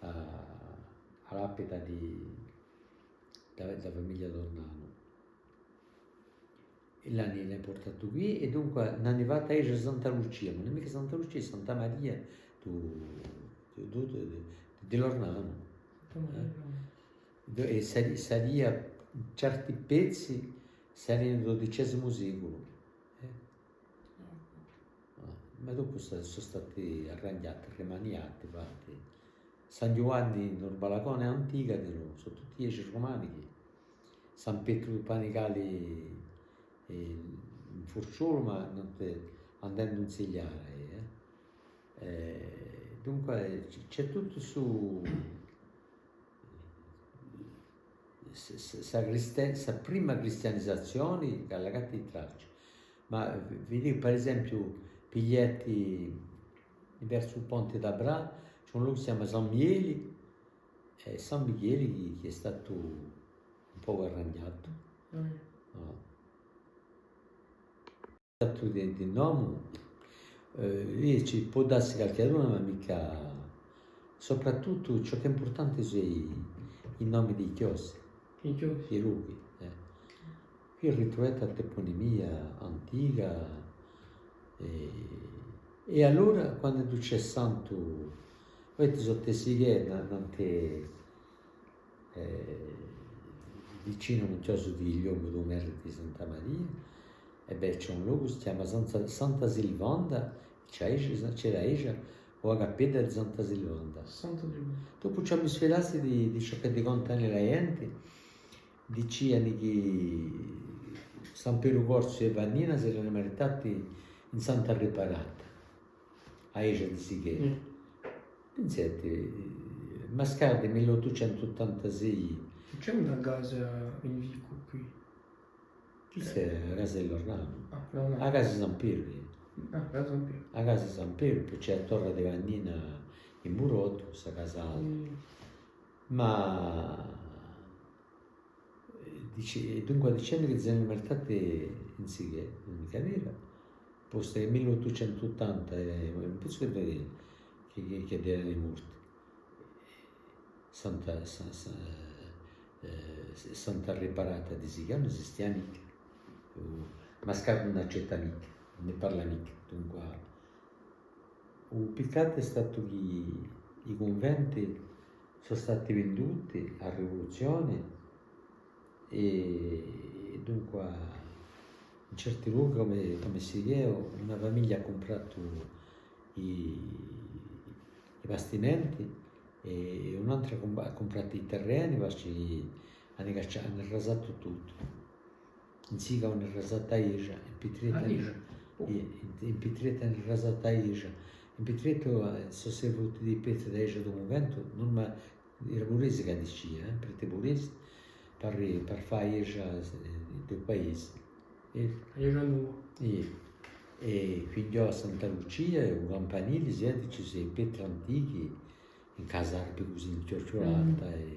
a, a lapida di, da, da famiglia d'Ornanu. È l'anu, l'anu purtatu quì, è dunque n'anu fattu a ghjesgia Santa Lucia, ma ùn hè micca Santa Lucia, hè Santa Maria di, di, di, di, di l'Ornanu. Santa Maria di l'Ornanu. Eh? È sari-, saria, certi pezzi sarianu di u dodicesimu seculu. Eh? Ah, ma dopu sò, sò stati arranghjati, rimaniati, fatti. San Ghjuvanni in u Balacone antica, di novu, sò tutti ghjesgi rumanichi. San Petru di Panicali, eh, in Furciolu, ma ùn ti, andendu in Sigliara, eh. Eh, dunque, ci, ci hè tuttu stu, s-, s-, sta criste-, sta prima cristianizazioni chì hà lasciatu i tracci. Ma vi, vi dicu, per esempiu, pigliati versu u Ponti d'Abbra, ci hè un locu chì si chjama San Micheli, è San Micheli chì, chì hè statu un pocu arranghjatu. Mm. Ah. Trattu di, di nomu, eh, lì ci pò dassi calchiduna, ma micca, soprattuttu ciò chì hè impurtanti sò i, i nomi di i chjosi. I chjosi. I lochi, eh. Quì ritruvate a toponimia antica, eh, è allora quandu ci hè santu, avete sottu à Sichè, na-, nant'à eh, vicinu à u chjosu di Ghjuglielmu di u Merri di Santa Maria, è bè, ci hè un locu, si chjama Santa, Santa Silvanda, ci hè, ci hè a ghjesgia, o a cappedda di Santa Silvanda. Santa Silvanda. Dopu ci hè a sfidassi di, di ciò chì ti contanu a ghjenti, dicianu chì San Pietru Corsu è Vannina s'eranu maritati in Santa Riparata. A ghjesgia di Sichè. Mm. Pinseti, Mascardi, mille ottucentu ottantasei. Ci hè una casa in Vicu quì? Quista hè a casa di l'Ornanu. Ah, l'Ornanu. A casa di San Pietru. Ah, a casa di San Pietru. A casa di San Pietru, po ci hè a torra di Vannina in Murottu, sta casa alta. Mm. Ma Eh, dici, è dunque dicendu chì s'eranu maritati in Sichè, ùn hè micca vera, postu chì mille ottucentu ottanta, eh, ùn pensu chì, chì, chì, chì eranu morti. Santa, Sa-, Sa-, eh, Santa Riparata di Sichè ùn esistia micca. U Mascardi ùn accetta micca, ùn ne parla micca. Dunque, u piccatu hè statu chì i cunventi sò stati vinduti à a rivoluzioni è, è dunque in certi lochi, cum'è, cum'è Sichè, una famiglia hà cumpratu i, i bastimenti è, è un'antra hà cum-, hà cumpratu i terreni, ma ci anu caccia-, anu rasatu tuttu. In Sichè anu rasatu a ghjesgia, in Pitretta, ah, ghjesgia. Oh. Iè, in, in Pitretta anu rasatu a ghjesgia. In Pitretta, eh, sò servuti di pezzi di a ghjesgia di u cunventu, nò, ma era Puresi chì a dicia, eh, preti Puresi. per, per fà a ghjesgia, eh, di u paese. È, a ghjesgia nova. È, è quì à Santa Lucia, u campanile, si vede, ci sò i petri antichi, in casarpi cusì inchjocciulata, è,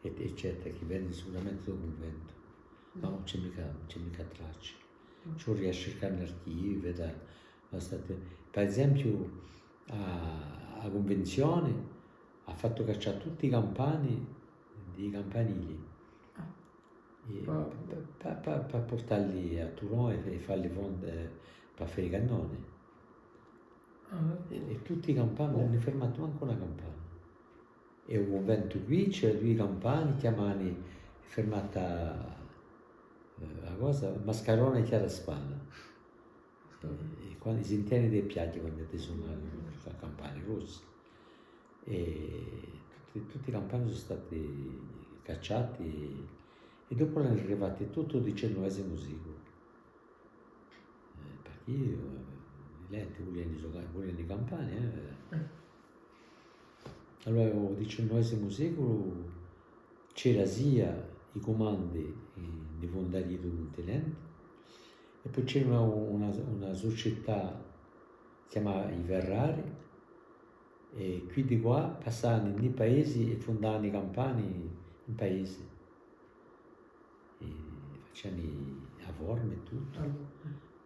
è, eccetera, chì vene sicuramente da u cunventu. Ma ùn ci hè micca, ùn ci hè micca traccia. Ci vole à circà in archivi, veda, ma state, per esempiu, a, a cunvinzione hà fattu caccià tutti i campani di i campanili. È pa, pa, pa, pa purtalli à Turon è, è falli fonde, eh, per fà i cannoni. È, è tutti i campani, ùn anu firmatu mancu una campana. È u cunventu quì c'era dui campani, chjamani, firmata, eh, a cosa, Mascarona è Chjaraspana. È, è quandu si intende di piaghja quandu ti sona a campana grossa. È tutti, tutti i campani sò stati cacciati è dopu l'anu rifatti tuttu u dicennovesimu seculu. Eh, perchè, eh, i lenti vuliani i so ca-, vuliani i campani, eh. Allora, u dicennovesimu seculu c'era sia i cumandi, eh, di i fundarii di u cuntinente, è po c'era una, una, una sucetà chjamata i Ferrari, è quiddi quà passavani in i paesi è fundavani i campani in paesi. È faciani a forma è tuttu.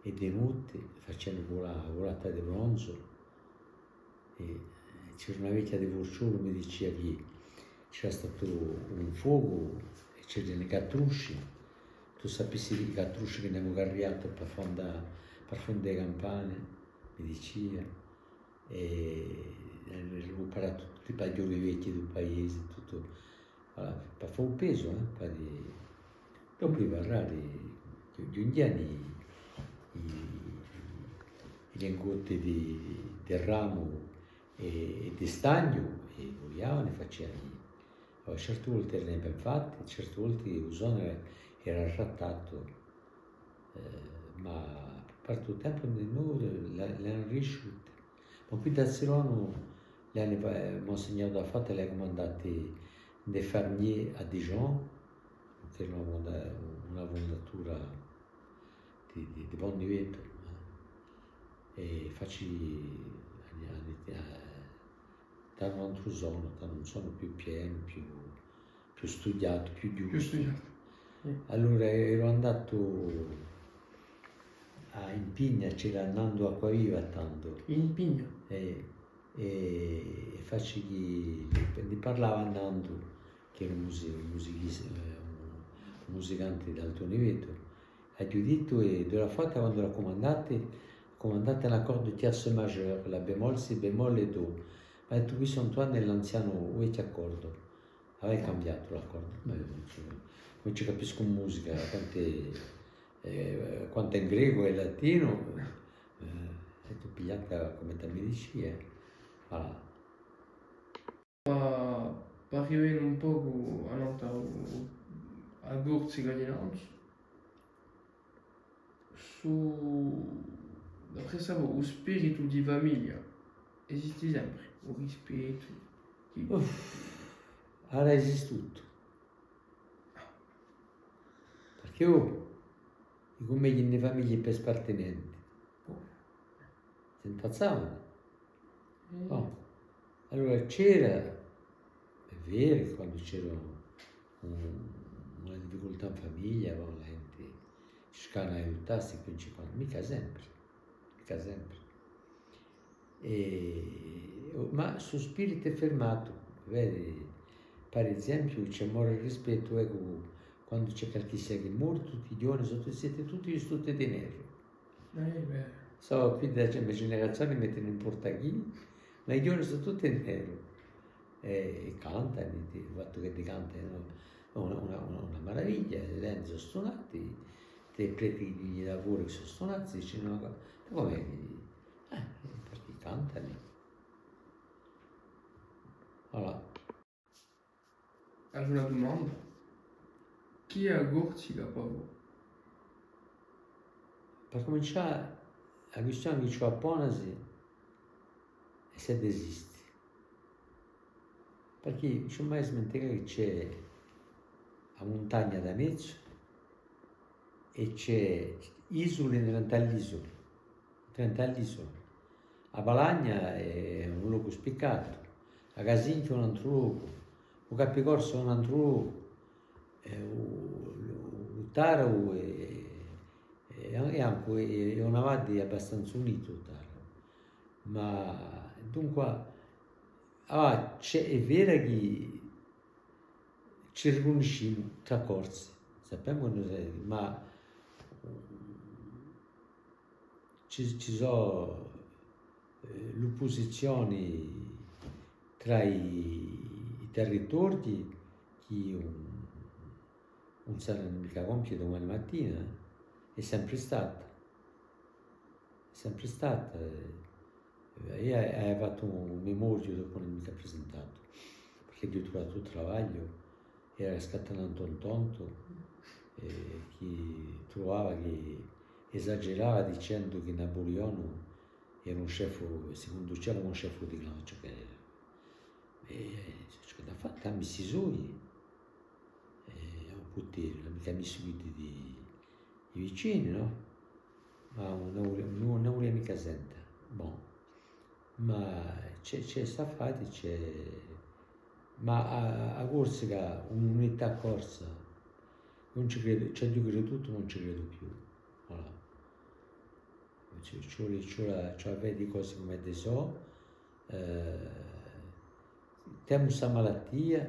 È di notti faciani a cula-, a culata di bronzu. È, è c'era una vechja di Furciolu, mi dicia chì c'era statu un focu è c'erani i catrusci. Tù sapissi i catrusci chì n'avemu carriatu per fonda, per fonda e campane, mi dicia. È, è anu ricuperatu tutti i paghjoli vechji di u paesi, tuttu. Allora, per fà u pesu, eh, per di-, dopu i Ferrari, ghjunghjiani i, i, i lingotti di, di ramu è, è di stagnu, è cugliavani, faciani. Allora, certe volte erani ben fatti, certe volte u sonu era, era arrattatu, eh, ma per tuttu u tempu di noi l'anu riisciuti. Ma quì da Sironu l'anu, eh, Monsignor D'Affatta l'hà cumandati in des fermiers à Dijon, chì era una fonda-, una fundatura di, di, di bon livellu, eh. È faci, ani, ani, eh, da un antru sonu, da un sonu più pienu, più, più studiatu, più ghjustu. Più studiatu. Sì. Allora eru andatu à, in Pigna, c'era Nandu Acquaviva tandu. In Pigna? Eh, è, è faci chì, ne parlava Nandu, chì era un musi-, un musichis-, eh, un, un musicanti d'altu livellu. Aghju dettu, è D'Affatta quandu l'hà cumandati, l'hà cumandati un accordu tierce majeur, la bémol, si bémol è do. M'hà dettu, quì sò Antoine, hè l'anzianu, u vechju accordu. Avete cambiatu l'accordu? Ma eiu ùn ci, ùn ci capiscu in musica, quant'è, eh, quant'è in grecu è latinu, eh, è tù pigliata cum'è tù mi dici, eh. Voilà. Pà, pà rivene un pocu annantu à, à Corsica dinanzi, ssu, d'après sà, u spiritu di famiglia esisti sempri, u rispettu, chì... Uff, hà esistutu. Perchè, oh, i cumegli in e famiglie per spartimenti. Oh. S'intazzavani. Eh. Oh. Allora c'era, hè vera chì quandu c'era un, una difficultà in famiglia, bon, a ghjenti circava d'aiutassi, quì in cinquanta, micca sempri, micca sempri. È, ma ssu spiritu hè firmatu, vedi, per esempiu, ci hè more rispettu, eccu, quandu ci hè qualchissia chì hè mortu, tutti i ghjovani sò, site tutti vistuti di neru. Eh, bè. Sò quì di a me generazione, mettini ùn importa chì, ma i ghjovani sò tutti in neru. È, è cantani, u fattu ch'iddi cantani, nò? Una, una, una, una maraviglia, i lenti sò stunati, i preti chì venini da fora chì sò stunati, dicini, ma, ma cumu hè? Eh, perchè cantani. Voilà. Aghju una dumanda. Chì hè a Corsica pà vo? Per cumincià, a quistione chì ci vole à ponesi hè s'edda esisti. Perchè ùn ci vole mai smenticà chì ci hè a muntagna da mezu è ci hè isule indrentu à l'isule, indrentu à l'isule. A Balagna hè un locu spiccatu, a Casinchja hè un antru locu, u Capicorsu hè un antru locu, è u, u, u Taravu hè, hè, hè ancu, hè, hè una vaddi abbastanza unitu, u Taravu. Ma dunqua, ah, ci hè, hè vera chì ci ricunniscimu trà Corsi, sapemu chì no, ma ci, ci sò, eh, l'uppusizioni trà i, i territorii chì ùn, ùn sarani micca compii dumani matina, eh. Hè sempri stata. Hè sempri stata, eh, eiu aghju fattu un memoriu dopu ùn mi sò presentatu, perchè aghju truvatu travagliu, era scatenatu un tontu, eh, chì truvava chì esagerava dicendu chì Napulionu era un sceffu, si cunducia cum'è un sceffu di clan, ciò chì, eh, ciò chì hà fattu, hà missu i soi, eh, à u puteri, ùn hà micca missu quiddi di, i vicini, nò? Ma ùn a vulia, ùn, ùn a vulia micca senta. Bon. Ma ci hè, ci hè st'affari, ci hè, ma a, a Corsica, un'unità corsa, ùn ci credu, ci aghju credutu, ùn ci credu più. Voilà. Ci, ci voli, ci voli, ci voli à veda e cose cum'edde sò, eh, temu sta malatia,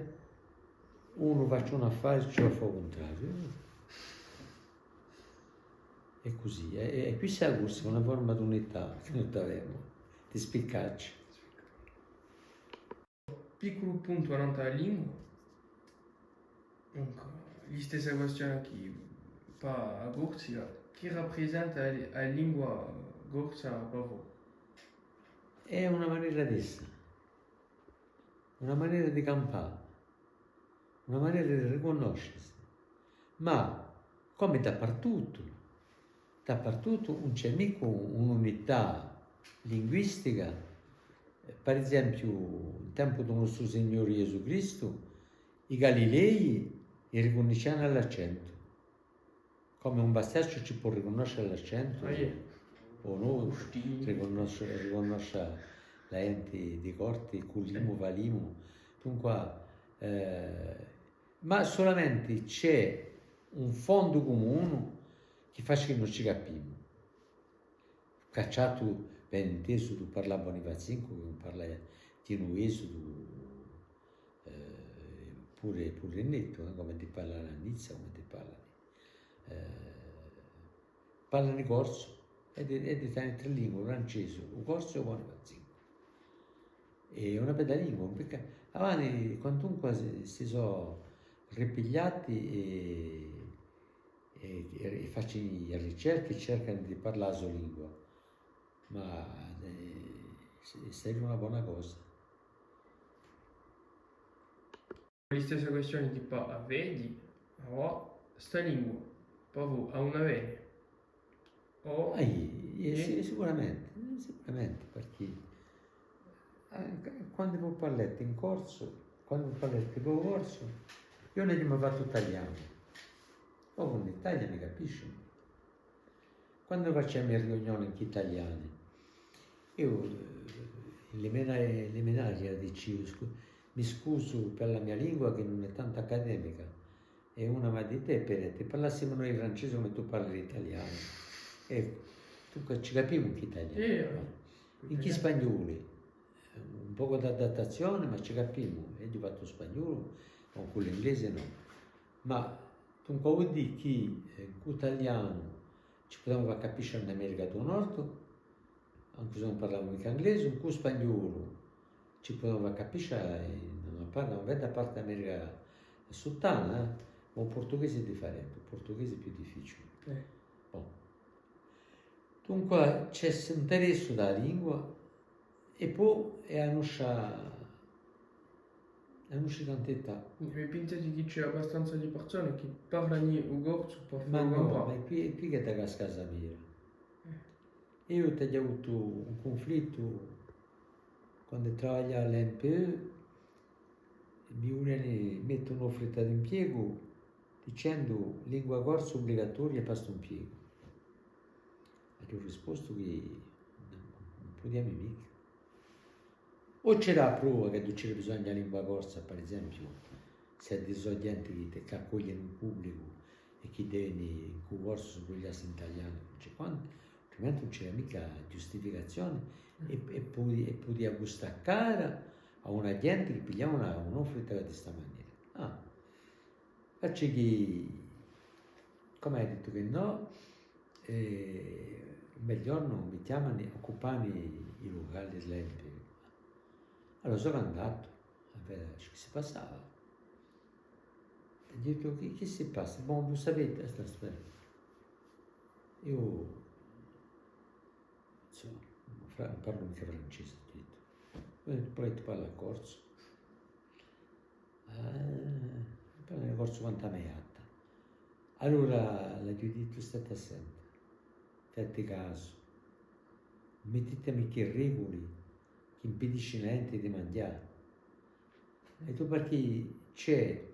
unu face un affare, ci voli à fà u cuntrariu. Hè cusì, è, è, è quissa hè a Corsica, una forma d'unità chì no t'avemu, di spiccacci. Picculu puntu annant'à a lingua. Dunque, listessa quistione chì pà a Corsica, chì raprisenta a, a lingua corsa pà voi? Hè una manera d'essa, una manera di campà, una manera di ricunnoscesi. Ma, cum'è dapartuttu, dapartuttu ùn ci hè micca un'unità linguistica. Par esempiu, in tempu di u nostru Signori Ghjesù Cristu, i Galilei i ricunniscianu à l'accentu. Cum'è un Bastiacciu ci pò ricunnosce l'accentu, o nò, ricunnosce, ricunnosce a ghjenti di Corti, cullimu, falimu. Dunqua, eh, ma sulamenti ci hè un fondu cumunu chì face chì no ci capimu. Cacciatu, ben intesu, tù parli à Bunifazincu, chì ùn parla ghjenuvesu, eh, puru, puru in nettu, eh, cum'è ti parlani à Nizza, cum'è ti parlani, eh, parlani corsu, è di, è di tene trè lingue, u francesu, u corsu è u bunifazincu. Hè una bedda lingua, perchè avanti, quantunque si, si sò ripigliati è, è, è facini ricerche, cercani di parlà a so lingua, ma, eh, s-, sarebbe una bona cosa. Listessa quistione chì pà a vedi, avà, sta lingua, pà voi, hà un avvene? O... Ah, iè, iè, sì, sicuramente, eh, sicuramente, perchè, eh, quandu voi parleti in corsu, quandu voi parleti u corsu, eiu ùn aghju mai fattu talianu, o in Italia mi capiscenu. Quandu faciamu e riunioni incù i taliani, eiu, eh, in liminari, in liminari dicia, scu-, mi scusu per la mia lingua chì ùn hè tantu accademica. È una m'hà dittu: "Eh, Peretti, parlassimu noi francese cum'è tù parli l'italianu." È dunque ci capimu incù i taliani. Incù i spagnoli, un pocu d'adattazione, ma ci capimu. Eiu aghju fattu spagnolu, ma cù l'inglese nò. Ma dunque, vole dì chì, eh, cù u talianu ci pudemu fà capisce in America di u Nord, ancu s'è ùn parlamu micca inglese, cù u spagnolu ci pudemu fà capisce in una parte, una bedda parte d'America suttana, eh. Ma u purtughese hè differente, u purtughese hè più difficiule. Eh. Bon. Dunque, ci hè st'interessu da a lingua è po hè a noscia, a noscia identità. Mi pensate chì ci hè abbastanza di persone chì parlanu u corsu per fà... Ma nò, ma hè quì, hè quì chì t'hà cascatu a mira. Eh. Eiu t'aghju avutu un cunflittu quandu travagliava à l'A N P E, mi vuliani mette un'offerta d'impiegu dicendu: lingua corsa ubligatoria pà stu impiegu. Aghju rispostu chì ùn, ùn pudiamu micca. O c'era a prova chì ùn c'era bisognu di a lingua corsa, per esempiu, s'eddi sò ghjenti chì, chì accoglienu un publicu è chì devenu in u corsu sbrugliassi in talianu, ùn sò quantu, altrimenti ùn c'era micca ghjustificazioni è, è pudi-, è pudia custà cara à una ghjenti chì pigliava una, un'offerta di sta manera. Ah. Facciu chì, cum'è aghju dettu chì nò, eh, un bel ghjornu mi chjamani, occupani i lucali di l'A N P E. Allora sò andatu à veda ciò chì si passava. È aghju dettu: chì, chì si passa? Bon, vous savez, aspetta, aspetta. Eiu, insomma, fra-, ùn parlu micca francese, aghju dettu. Voi pudete parlà corsu? Eh, parlu corsu quant'è a me gatta. Allora l'aghju dettu: state à sente, fate casu, ùn mittite micca i reguli chì impidiscini à a ghjenti di manghjà. Aghju dettu: perchè ci hè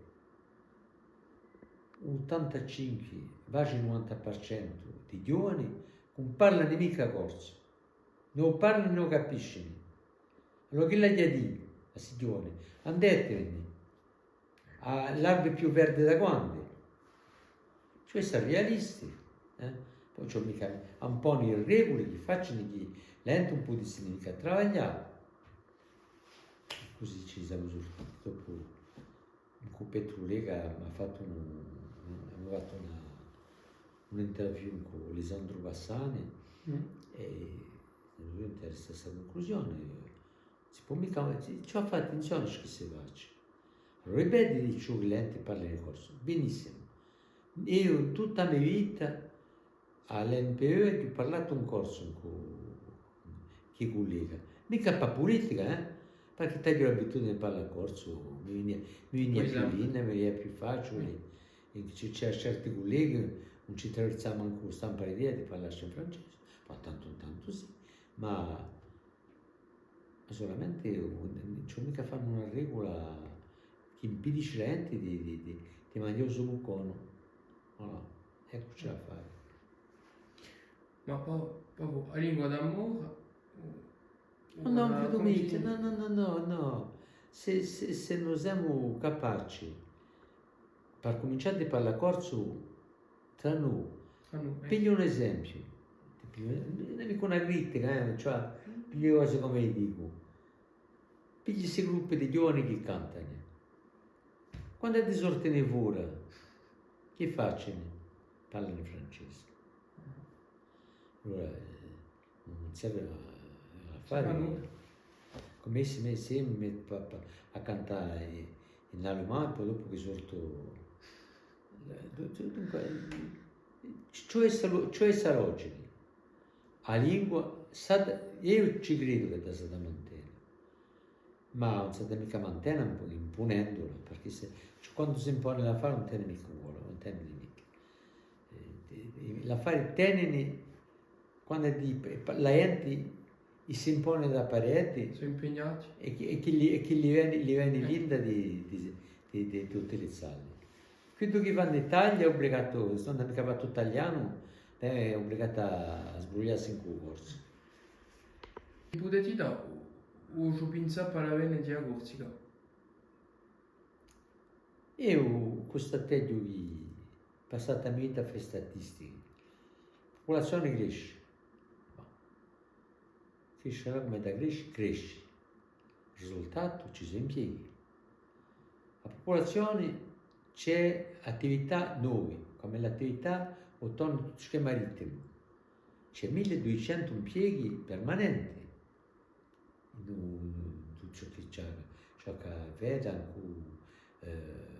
ottantacinque, guasi nuvanta per centu di ghjovani chì ùn parlani micca corsu. Ùn u parlani, ùn u capiscini. Allora chì l'aghju à dì à sti ghjovani? Andetevene à l'albe più verde da quandu. Ci vole à esse realisti, eh? Po ci vole micca à impone i reguli chì facini chì a ghjenti ùn pudissi micca travaglià. Cusì ci simu surtiti dopu. Incù Petru Leca m'hà fattu un, un, avemu fattu una, un interview incù Lisandru Bassani, è simu ghjunti à a stessa cunclusioni. Si pò micca, ci, ci vole à fà attenzioni à ciò chì si faci. Allora, hè beddu di ciò chì a ghjenti parla in corsu. Benissimu. Eiu in tutta a me vita à l'A N P E aghju parlatu in corsu cù, cù i culleghi. Micca pà pulitica, eh? Perchè t'aghju l'abitudine di parlà corsu, mi venia, mi venia più linda, mi venia più faciule. È ci, ci hè certi culleghi, ùn ci traversava mancu a stampa l'idea di parlà in francese, ma tantu in tantu sì. Ma Ma solamente, eh, ùn, ùn ci vole micca à fà una regula chì impidisci à a ghjenti di, di, di, di manghjà u so bucconu. Voilà, eccu ciò chì ci hè da fà. Ma po-, po-, po-, a lingua d'amore, o, o nò, ùn credu micca, nò, nò, nò, nò, nò. S'è, s'è, s'è no simu capaci, per cumincià, di parlà corsu, Tra noi. Tra noi, eh. Pigliu un esempiu, ti pigliu, ùn hè micca una critica, eh, cioè, pigliu e cose cum'è e dicu. Pigliu sti gruppi di ghjovani chì cantani. Quandu ti sortini fora, chì facini? Parlani francese. Allora, eh, Ùn servi à, à fà. Cum'è s'è, s'è mi mettu à, à, à cantà in, in allemanu, po dopu chì sortu, eh, du-, du-, dunque, eh, ci, ci hè sta lo-, ci hè sta logica. A lingua, s'hà da, eiu ci credu chì s'hà da mantena. Ma ùn s'hà da micca mantena impu-, impunendula, perchè s'è, cioè, quandu s'imponi l'affare ùn teni micca un valore, ùn teni micca. Eh, eh, l'affari tenini quandu di, eh, a ghjenti i s'imponi da pareti. Sò impegnati. È chì, è chì li, è chì li veni, li veni linda di, di, di, di, d'utilizzalli. Quiddu chì và in Italia hè ubligatu, s'ùn hà micca fattu talianu, hè ubligatu à sbrugliassi incù u corsu. Iputetica, o, o ci pinsà pà l'avvene di a Corsica? Eiu custateghju chì passata a me vita à fà statistichi. A pupulazioni cresci. Ma cresci cum'edda cresci, cresci. Risultatu, ci sò impieghi. A pupulazioni, ci hè attività novi, cum'è l'attività attornu à tuttu ciò chì hè marittimu. Ci hè mille è duiecentu impieghi permanenti. In u-, tuttu ciò chì ci hà, ciò chì hà à veda cù, eh,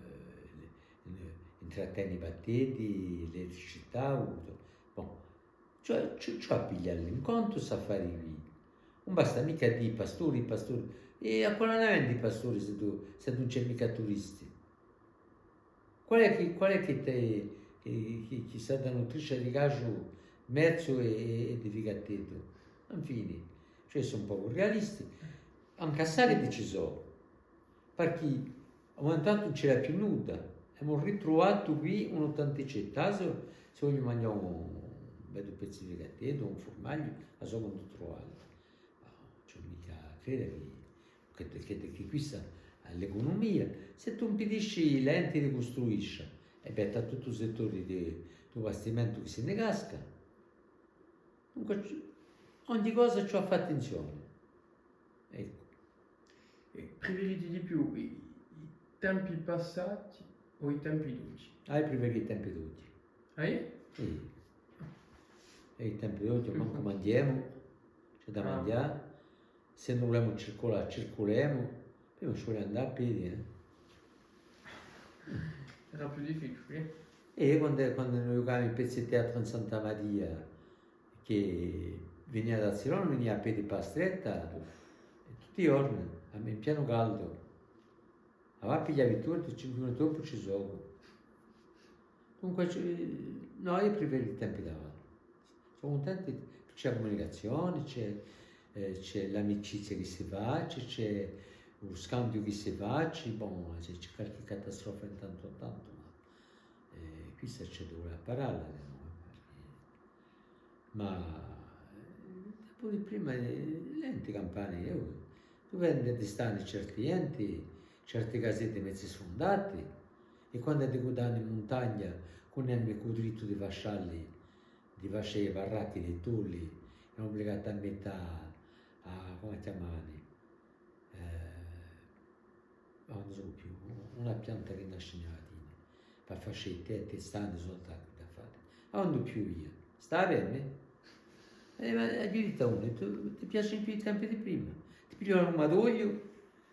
intratteni i batteddi, l'elettricità, u-, bon. Cioè, ci, ci vole à piglialli in contu st'affari quì. Ùn basta micca à dì: pastori, pastori. È à quale ne vendi i pastori s'è tù, s'è ùn ci hè micca turisti? Qual hè chì, qual hè chì t'hè, chì, chì, chì s'hà da nutrisce di casgiu, merzu è, è, è di figateddu? Infine, ci vole à esse un pocu realisti. Ancu assai chì ci sò, perchè à un mumentu datu ùn c'era più nudda, Emu ritruvatu quì un tanticettu, sè, sè vogliu manghjà un bellu pezzu di gateddu, un furmagliu, a sò quandu trovu. Ah, ùn ci hè micca à creda chì, chì, chì, chì quissa hè l'ecunumia. Sè tù impidisci l'enti di custruiscia, è bè, t'hà tuttu u settori di, di u bastimentu chì si ne casca. Dunque, ci, ogni cosa ci vole à fà attenzione. Eccu. È priferiti di più i, i tempi passati o i tempi d'oghji? Ah, eiu priferiu i tempi d'oghji. Ah, iè? Sì. È i tempi d'oghji, mancu manghjemu, ci hè da manghjà. Sè no vulemu circulà, circulemu. Prima ci vulia à andà à pedi, eh. Era più difficiule, eh? È eiu quandu, quandu no ghjucavamu i pezzi di teatru in Santa Maria, chì venia da Zirone, venia à pedi pà a stretta, è tutti i ghjorni, à me, in pianu caldu. Avà pigliavi tuttu, cinque minuti dopu ci socu. Dunque, ci, nò, eiu priferiu i tempi d'avà. Sò cuntenti, ci hè a cumunicazioni, ci hè, eh, ci hè l'amicizia chì si faci, ci hè u scambiu chì si faci, bon, ci hè, ci hè qualchì catastrofa in tantu in tantu, ma, eh, quissa ci hè da vulè à paralla, eh, nò, eh, ma, eh, tempu di prima, eh, l'enti campani, eh, tù vedi d'ist'anni certi ghjenti, certi caseddi mezi sfundati, è quandu ti cuddani in muntagna, chì ùn ani micca u drittu di fascialli, di fascia i barracchi, di tulli, erani ubligati à metta à, à, cumu chjamani? Eh, ma ùn sò più, una pianta chì nasci in i latini, pà fà i tetti, st'anni sò stati da fà. Ma quandu piuvia, stava bè? Eh, ma aghju dittu à unu, tù, ti piacini più i tempi di prima? Ti pigliu un armatoghju,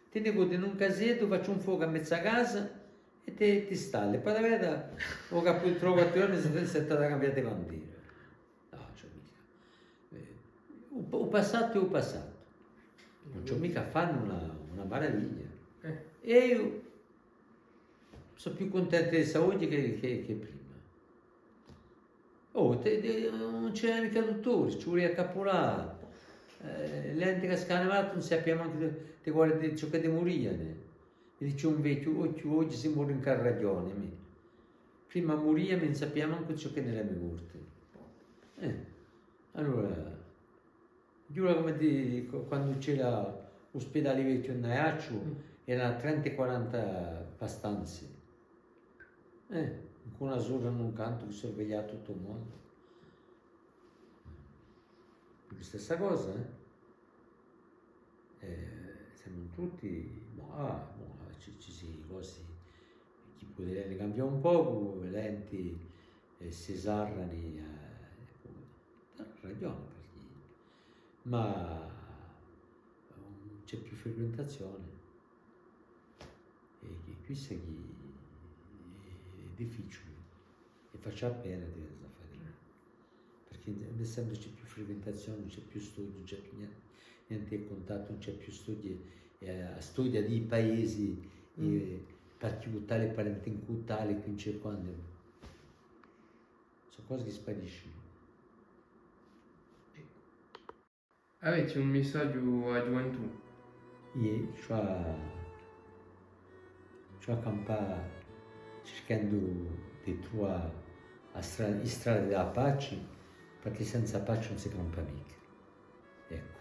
ti ne coddi in un caseddu, faci un focu à mezu à a casa è ti, ti stalli. Poi da veda, u capu di trè o quattru ghjorni si, si tratta di cambià di bandera. Nò, ùn ci hè micca. Eh, u, u passatu hè u passatu. Ùn ci hè micca à fanne una, una maraviglia. Eh. È eiu sò più cuntentu di st'oghji chè, chè, chè prima. Oh, te, te, ùn c'era micca duttori, ci vulia à cappulà. Eh, l'enti cascani matti, ùn si sapia mancu di, di quali, di ciò chì muriani. Mi dice un vechju, oghji, oghji si mori in carraghjoni, mì. Prima muria, mi ùn sapia mancu ciò chì n'erani i morti. Eh, allora, ghjura cum'è di, qu-, quandu c'era u spidali vechju in Aiacciu, erani trenta è quaranta pà stanzi. Eh, cù una surra in un cantu chì survegliava tuttu u mondu. Stessa cosa, eh? Eh, semu tutti, bon, ah, bon, ci, ci sò cosi chì puderiani cambià un pocu, l'enti, eh, si sarrani, eh, eccu, hà ragioni, perchè, ma ùn ci hè più frequentazioni. È, è quissa chì hè difficiuli, è faci a pena di veda sta fatica. Perchè ùn ci hè più frequentazioni, ùn ci hè più studiu, ùn ci hè più ghjente, ghjente di cuntattu, ùn ci hè più studiu, eh, a storia di i paesi, eh, parchì cù tali, parenti incù tali, quì ùn ci hè quandu. Sò cosi chì spariscini. Aveti un missaghju à a ghjuventù? Iè, ci hè, ci hè à campà circhendu di truvà a stra-, i stradi di a paci, perchè senza paci ùn si campa micca. Eccu.